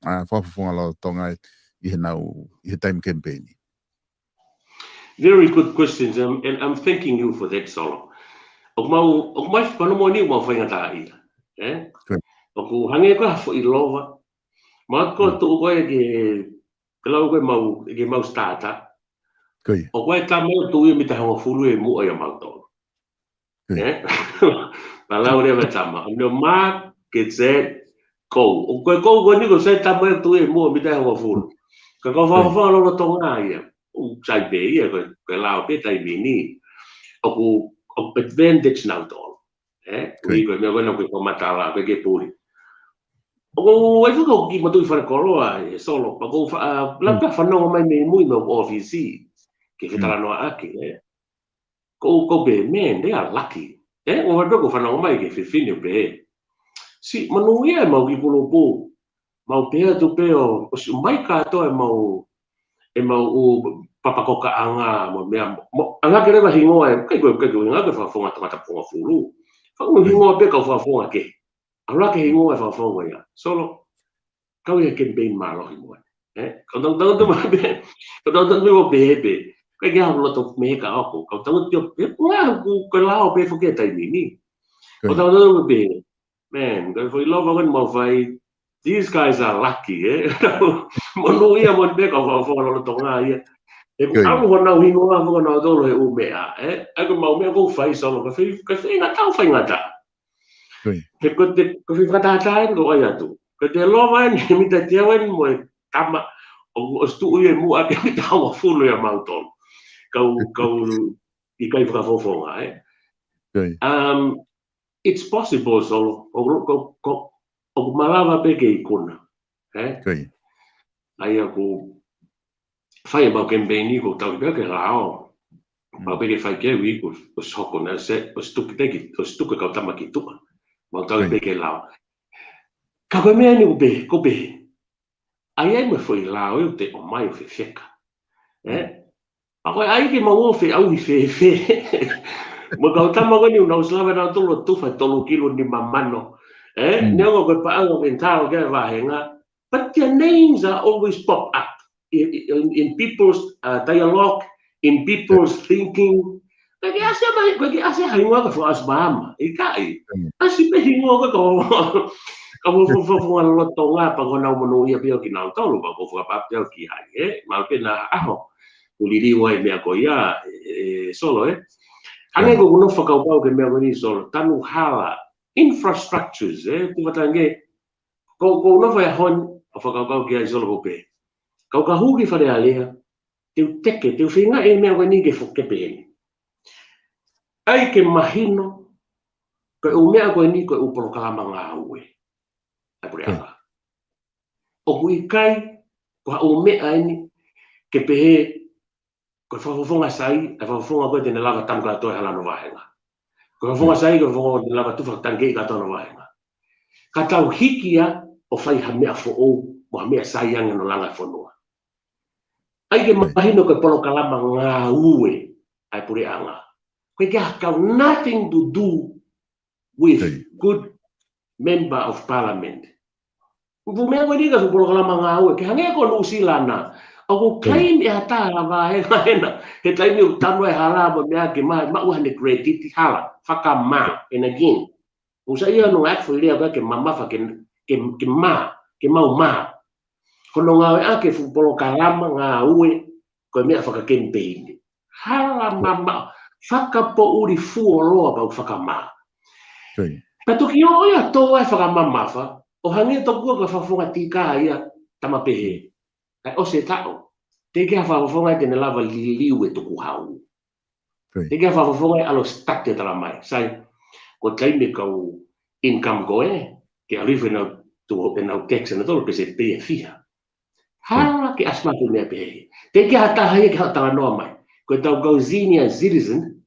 ʻa, fakafofonga lolotonga ʻi heʻenau, ʻi he taimi kemipeini. Very good questions, um, and I'm thanking you for that, Solo. ʻOku mau, ʻoku mau fakamoʻoni ʻoku mau faingataʻaʻia, ē? Good. ʻOku hangē ko ha foʻi lova. Mau ko e Mm. tuʻu ko e ke, ke lau ko e mau, ke mau starter. Ko ia. ʻOku ʻi ai e tama ʻoku tuʻu ia mita hongofulu ʻi muʻa ia mautolu. Ko ia. Ē? Pea lau leva e tama. ʻO ne ʻomai ke se kou. ʻOku ko e kou ko eni ko e se tama ʻoku tuʻu ia muʻa mita hongofulu. Ka ko e Ko ia. fakafofonga lolotonga ia. ʻOku sai pē ia, ko e, ko e lao pē taimi ni. ʻOku, ʻoku advantage nautolu. Ē? Ko ia. Ui ko e meʻa ko ena ko e fakamatala, ko e ke puli. ʻOku ʻi ai foki ʻoku kiʻi matuʻi falekoloa, ē, Solo, pea ʻoku fa-, ʻa, la Mm. pea fanongo mai mei mui mei ʻōfisi. Ke Mm. fetalanoaʻaki, ē. Ko, ko pē, man, they are lucky. Ē, ʻoku ʻi ai pē ʻoku fanongo mai ki he fefine pē. Siʻi, monūʻia ʻemau kiʻi kulupu. Mau pehē atu pē ʻo, ʻosi ʻomai kātoa ʻemau, ʻemau ʻū papa kokaʻanga mo e meʻa mo, ʻanga ke leva hingoa ē, ʻikai ko e, ʻikai ko e hingoa ke fakafofonga tangata hongofulu. Fakafofonga Mm. hingoa pē kau fakafofonga kehe. ʻAlu hake hingoa e fakafofonga ia. Solo, kau ʻi he kemipeini mālohi mo ē. Ē? Kau tau tau tau pē, kau tau tau pē mo pē pē. ʻIkai ke ʻi ai ha loto meheka ʻoʻoku. Kau tau tau pē, ʻoku ʻi ai ʻeku, ko e lao pē foki he taimi ni. Ko Ko ia. tau tau pē. Man, ko e foʻi lova ko eni mau fai. These guys are lucky, ē? Monūʻia mo e meʻa kau fakafofonga lolotonga ia. ʻE Ko ia. ʻalu honau hingoa foki nautolu he ʻū meʻa, ē? ʻA ia ko ʻemau meʻa ʻoku fai Solo, ka fai, ka fai ngata, fai ngata. Ko ia. He ko e te, ko e fakatātā eni ʻoku ʻai atu. Ko e te lova eni, mita teau eni mo e tama, ʻo, ʻosi tuʻu ia muʻa ke mita hongofulu ia mautolu. Kau, kau ʻikai fakafofonga, ē? Ko ia. Um, it's possible, Solo. ʻOku, ʻoku, ʻoku, ʻoku malava pē ke ikuna. Ē? Ko ia. ʻA ia ʻoku fai ʻemau kemipeini ʻoku tau pē ke lao. Mm. Mau pē ke fai ke ui ʻoku, ʻosi hoko naʻe se, ʻosi tuku pē ki, ʻosi tuku e kau tama ki tuʻa. Mau tau Ko ia. pē ke lao. Ka ko e meʻa eni ʻoku pehē, ʻoku pehē. ʻAi ai mo e foʻi lao ʻoku te ʻomai ʻo fefeka. Ē? Mm. ʻA ko e ʻai ke mau ō feʻauhi fēfē. Mo e kau tama ko eni ʻoku nau ʻosi lava nautolu ʻo tufa tolu kilu nima mano. Ē? Mm. Neongo ko e paʻanga ʻoku ʻi ai e talo ki he vāhenga. But their names are always pop up in, in, in people's, uh, dialogue, in people's Yeah. thinking. Ko e ke ʻasi mai, ko e ke ʻasi ha hingoa ka fakaʻasi Baama. ʻIkai. Mm. ʻAsi pē hingoa ka ko, ka fo, fo, fo, fo, lolotonga pea ko ʻenau monūʻia pē ʻoku kinautolu, pea ko e fakapapau ki ai, ē? Mahalo pē naʻa ʻaho ʻoku liliu ai e meʻa ko ia, ē, ē, Solo, ē? Hangē Mm. ko ʻeku nofo fakakaukau ki he meʻa ko eni Solo, tanu hala, infrastructures, ē? Tuʻu fatange, ko, ko ʻeku nofo he ʻaho ni, ʻo fakakaukau ki ai Solo ʻoku pehē. Kau ka hū ki Fale Alea, te u teke, te u feinga e meʻa ko eni ke foke peheni. ʻAi ke mahino, ko e ʻū meʻa ko eni ko e ʻū polokalama ngāue ʻa e puleʻanga. ʻOku ʻikai ko ha ʻū meʻa eni ke pehē ko e fakafofonga sai, e fakafofonga ko ē te ne lava tanu kātoa e hala hono vāhenga. Ko e fakafofonga sai, ko e fakafofonga te ne lava tufa tangeʻi kātoa hono vāhenga. Ka tau hiki ia ʻo fai ha meʻa foʻou, mo ha meʻa sai ange hono langa e fonua. ʻAi ke mahino ko e polokalama ngāue ʻa e puleʻanga. Ko e ʻikai ha kau nothing to do with good member of parliament. ʻOku meʻa ko eni ka fuʻu polokalama ngāue, ke hangē ko Nuʻusila na. ʻOku claim ʻe ha taha lava e ngā ena. He taimi ʻoku tanu e hala mo e meʻa ke ma, maʻu haʻane credit hala, fakamā, and again. ʻOku sai ia hono ngāue foʻi lea ko ē ke mamafa, ke, ke, ke mā, ke mau mā. Ko hono ngāueʻaki e fuʻu polokalama ngāue, ko e meʻa fakakemipeini. Hala mamafa, fakapoʻuli fuoloa pau fakamā. Ka toki ō ia tō ai fakamamafa, ʻo hangē tokua ko e fakafofonga tika ia tama pehē. Kae ʻosi e taʻu. Teʻeki ha fakafofonga ia te ne lava liliu e tukuhau. Teʻeki ha fakafofonga ia ʻalu ʻo start e talamai. Sai, ko e taimi e kau income ko ē, ke ʻalu hifo ʻenau, tuʻu ʻenau tax ʻanautolu pe se pē ia fiha. Hala ke ʻasi mai ha meʻa pehē. Teʻeki ha taha ia ke haʻu ʻo talanoa mai. Ko e tau kau senior citizen,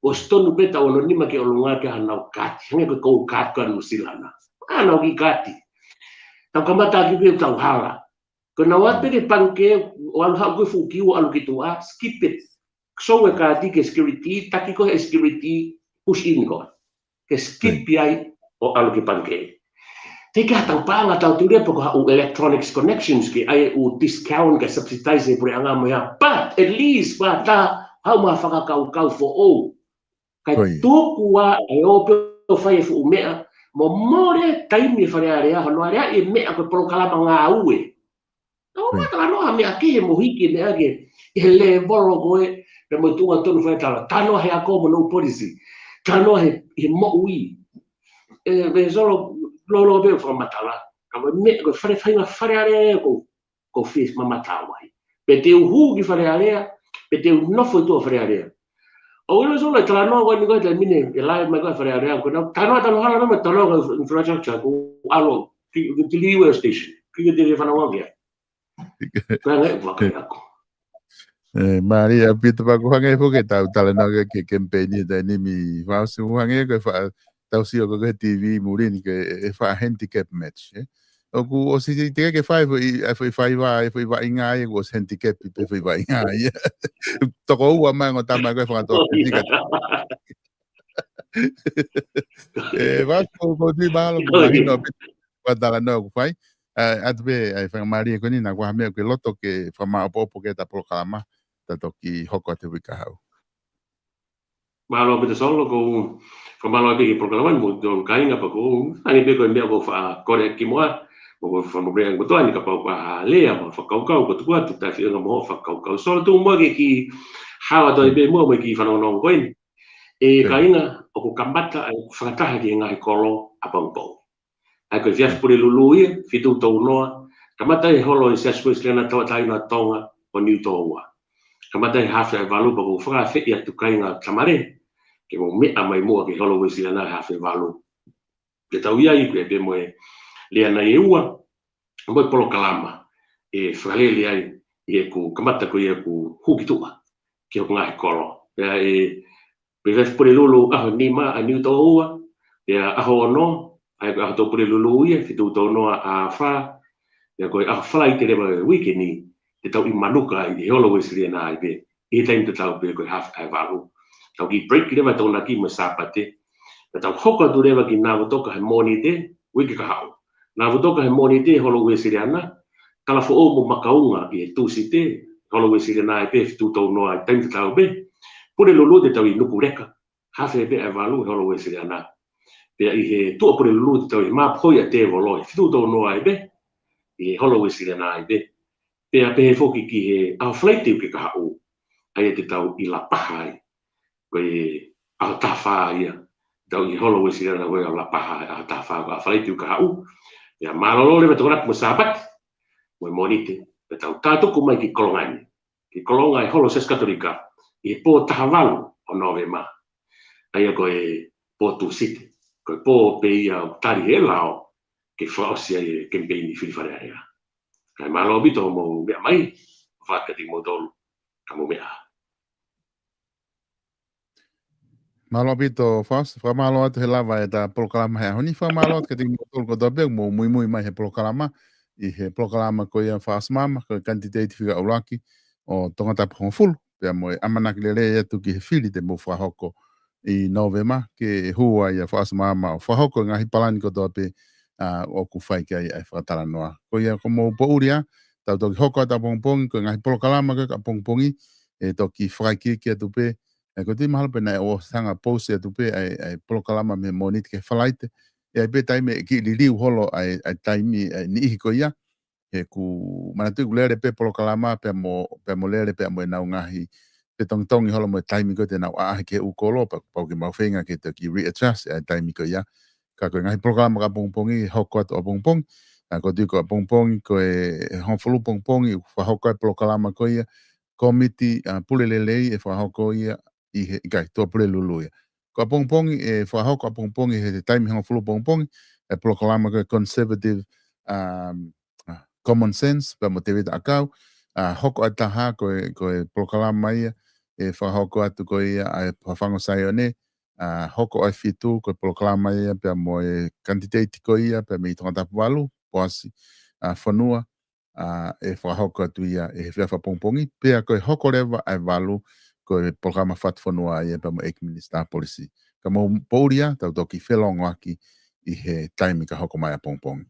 ʻosi tonu pē taʻu ono nima ki ʻolunga ke ʻi ai hanau kaati. Hangē ko e gold card ko ē ʻa Nuʻusila na. ʻA, hanau kiʻi kaati. Tau kamata ʻaki pē ʻetau hala. Ko ʻenau ō pē ki he pangikē, ʻo ʻalu haʻu ko ē fuʻu kiu ʻo ʻalu ki tuʻa, skip it. Sou e kaati ki he security, taki ko ē he security, push in ko ē. Ke skip ai ʻo ʻalu ki he pangikē. Teʻeki ha tau paʻanga tau tulia pe ko ha ʻū electronics connections ke ʻai e ʻū discount ke subsidize e puleʻanga mo ia. But at least, pea ta, haʻu mo ha fakakaukau foʻou. Kae tuku ā e ō pē ʻo fai e fuʻu meʻa, mo mole taimi e Fale Alea, hono aleaʻi e meʻa ko e polokalama ngāue. ʻOua ʻe talanoa ha meʻa kehe mo hiki e meʻa ke, ʻi he lēvolo ko ē, pea mo e tuʻunga tonu fai tala, talanoa he ako mo hono policy, talanoa he, he moʻui. ʻE, Vesolo, lolo pē fakamatala, ka ko e meʻa, ko e fale fainga Fale Alea ko, ko fis mamata wai. Pe te u hū ki Fale Alea, pe te u nofo ʻi tuʻa Fale Alea. ʻO ʻilo Vesolo e talanoa ko eni ko e taimi ni, e live mai ko ē Fale Alea, ko ʻenau talanoa, talanoa hala mai, talanoa ko e infrastructure, ko ʻalu, ki, ki te liu e station, ki te fanongo ki ai. Ka ngai, vaka i ako. ʻE, mālie ʻaupito pea ʻoku hangē foki ʻetau talanoa ki he kemipeini taimi ni Fausi, ʻoku hangē ko e faʻa, tau sio ko ē ki he T V muli ni ko e, e faʻa handicap match, ē. ʻOku ʻosi teʻeki ke fai foʻi, ʻa e foʻi faiva, e foʻi vaʻinga ia, ʻoku ʻosi handicap pē foʻi vaʻinga ia. Toko ua mai ongo tama ko ē fakatō. ʻE, Fausi, ʻoku ou tui mālō, ʻoku mahino ʻaupito fakatalanoa ʻoku fai. ʻA, ʻatu pē, ʻa e faingamālie ko eni, naʻa ʻoku ʻi ai ha meʻa ʻoku ke loto ke fakamāʻopoʻopo ki heʻeta polokalama, ta toki hoko atu he uike kahaʻu. Mālō ʻaupito Solo, ʻoku ou fakamālō atu ki he polokalama ni mo hono kāinga pea ʻoku ou, ʻa eni pē ko e meʻa ʻoku ou faʻa kole ki muʻa, mo ʻoku ou fakamālō atu ki he kotoa ni kapau ʻoku ʻi ai ha lea mo ha fakakaukau ʻoku tuku atu, taʻefioʻanga mo hoʻo fakakaukau. Solo, tuku muʻa ke kiʻi hao atu ai pē muʻa mo e kiʻi fanongonongo ko eni. ʻE kāinga, ʻoku kamata ʻa e fakataha ki he ngaahi kolo ʻapongipongi. ʻA ia ko e efiafi Pulelulu ia, fitu tolu noa, kamata he holo ʻo e Siasi Uēsiliana Tauʻatāina ʻo Tonga ʻo Niutōua. Kamata he hafe ʻa e valu pea ʻoku ou fakaafeʻi atu kāinga Tamale, ke mou meʻa mai muʻa ki he holo Uēsiliana he hafe valu. Ke tau ʻi ai ko ē pea mo e lea nai ʻe ua, mo e polokalama, ʻe fakalele ai, ʻi heʻeku kamata ko ia ʻeku hū ki tuʻa, ki hoku ngaahi kolo. Pea ʻe, pea ʻe Pulelulu ʻaho nima ʻa Niutōua, pea ʻaho ono, ʻa ia ko e ʻaho tolu Pulelulu ia, fitu tolu noa ʻa fā, pea ko e ʻaho Falaite leva ʻo e uike ni, te tau ʻi Manuka ʻi he holo Uēsiliana ai pē, ʻi he taimi tatau pē ko e hafe ʻa e valu. Tau kiʻi break leva Tokonaki mo e Sāpate, pea tau hoko atu leva ki Navutoka he Mōnite, uike kahaʻu. Navutoka he Mōnite, holo Uēsiliana, Talafoʻou mo Makaunga ʻi he Tūsite, holo Uēsiliana ai pē, fitu tolu noa ʻi he taimi tatau pē. Pulelulu te tau ʻi Nukuleka, hafe pē ʻa e valu he holo Uēsiliana. Pea ʻi he Tuʻapulelulu te tau ʻi Mapuhoi ʻa Tēvolo he fitu tolu noa ai pē, ʻi he holo Uēsiliana ai pē. Pea pehē foki ki he ʻaho Falaite uike kahaʻu, ʻa ia te tau ʻi Lapaha ai. Ko e ʻaho taha fā ia, tau ʻi he holo Uēsiliana ko e ʻaho Lapaha, ʻaho taha fā ko e ʻaho Falaite uike kahaʻu. Pea mālōlō leva Tokonaki mo e Sāpate, mo e Mōnite, pea tau tātuku mai ki Kolonga ni. ʻi Kolonga ʻi he holo Siasi Katolika, ʻi he pō taha valu ʻo Nōvema. ʻA ia ko e pō Tūsite, ko e pō pē ia ʻoku tali ʻe he lao ke fakaʻosi ai e kemipeini fili Fale Alea. Kae mālō ʻaupito hoʻomou meʻa mai, ʻofa atu kiate kimoutolu, ka mou meʻa. Mālō ʻaupito, Faʻasi, fakamālō atu he lava ʻeta polokalama he ʻaho ni, fakamālō atu kiate kimoutolu kotoa pē ʻoku mou muimui mai he polokalama, ʻi he polokalama ko ia Faʻasi Maama, ko e kanititeiti fika ʻuluaki ʻo Tongatapu hongofulu, pea mo e ʻamanaki lelei atu ki he fili te mou fakahoko ʻi Nōvema, ke hū ai ʻa Faʻasi Maama ʻo fakahoko e ngaahi palani kotoa pē, ʻa, ʻoku fai ki ai ʻa e fakatalanoa. Ko ia ko hoʻomou poʻuli ā, tau toki hoko atu ʻapongipongi, ko e ngaahi polokalama ko ē ʻapongipongi, ʻe toki fakaikiiki atu pē, ʻe, ko e tui mahalo pē naʻe ʻosi hanga post atu pē ʻa e, ʻa e polokalama mei he Mōnite ki he Falaite. ʻE ʻi ai pē taimi ʻe kiʻi liliu holo ʻa e, ʻa e taimi, ʻa e niʻihi ko ia. He ʻoku manatuʻi ʻoku lele pē polokalama pea mo, pea mo lele pea mo ʻenau ngaahi fetongitongi holo mo e taimi ko ē te nau ʻaʻahi ki he ʻū kolo, pea pau ke mau feinga ke toki readjust ʻa e taimi ko ia. Ka ko e ngaahi polokalama ʻapongipongi, hoko atu ʻapongipongi. ʻA, ko e tui ko ʻapongipongi, ko e hongofulu pongipongi, ʻoku fakahoko ai e polokalama ko ia, komiti, ʻa, pule lelei ʻe fakahoko ia ʻi he, ʻikai, Tuʻapulelulu ia. Ko ʻapongipongi, ʻe fakahoko ʻapongipongi he taimi hongofulu pongipongi, e polokalama ko e Conservative, um, ʻa, Common Sense, pea mo Tevita ʻAkau, ʻa, hoko ʻa e taha ko e, ko e polokalama ia, ʻe fakahoko atu ko ia ʻa e Fafangu Saione, ʻa, hoko ʻa e fitu ko e polokalama ia, pea mo e kanititeiti ko ia, pea mei Tongatapu valu, Poasi, ʻa, Fonua, ʻa, ʻe fakahoko atu ia ʻi he efiafi ʻapongipongi, pea ko e hoko leva ʻa e valu, ko e polokalama Fatu Fonua ia pea mo e ʻEiki Minisitā Polisi. Ka mou poʻuli ā, tau toki felongoaki ʻi he taimi ka hoko mai ʻapongipongi.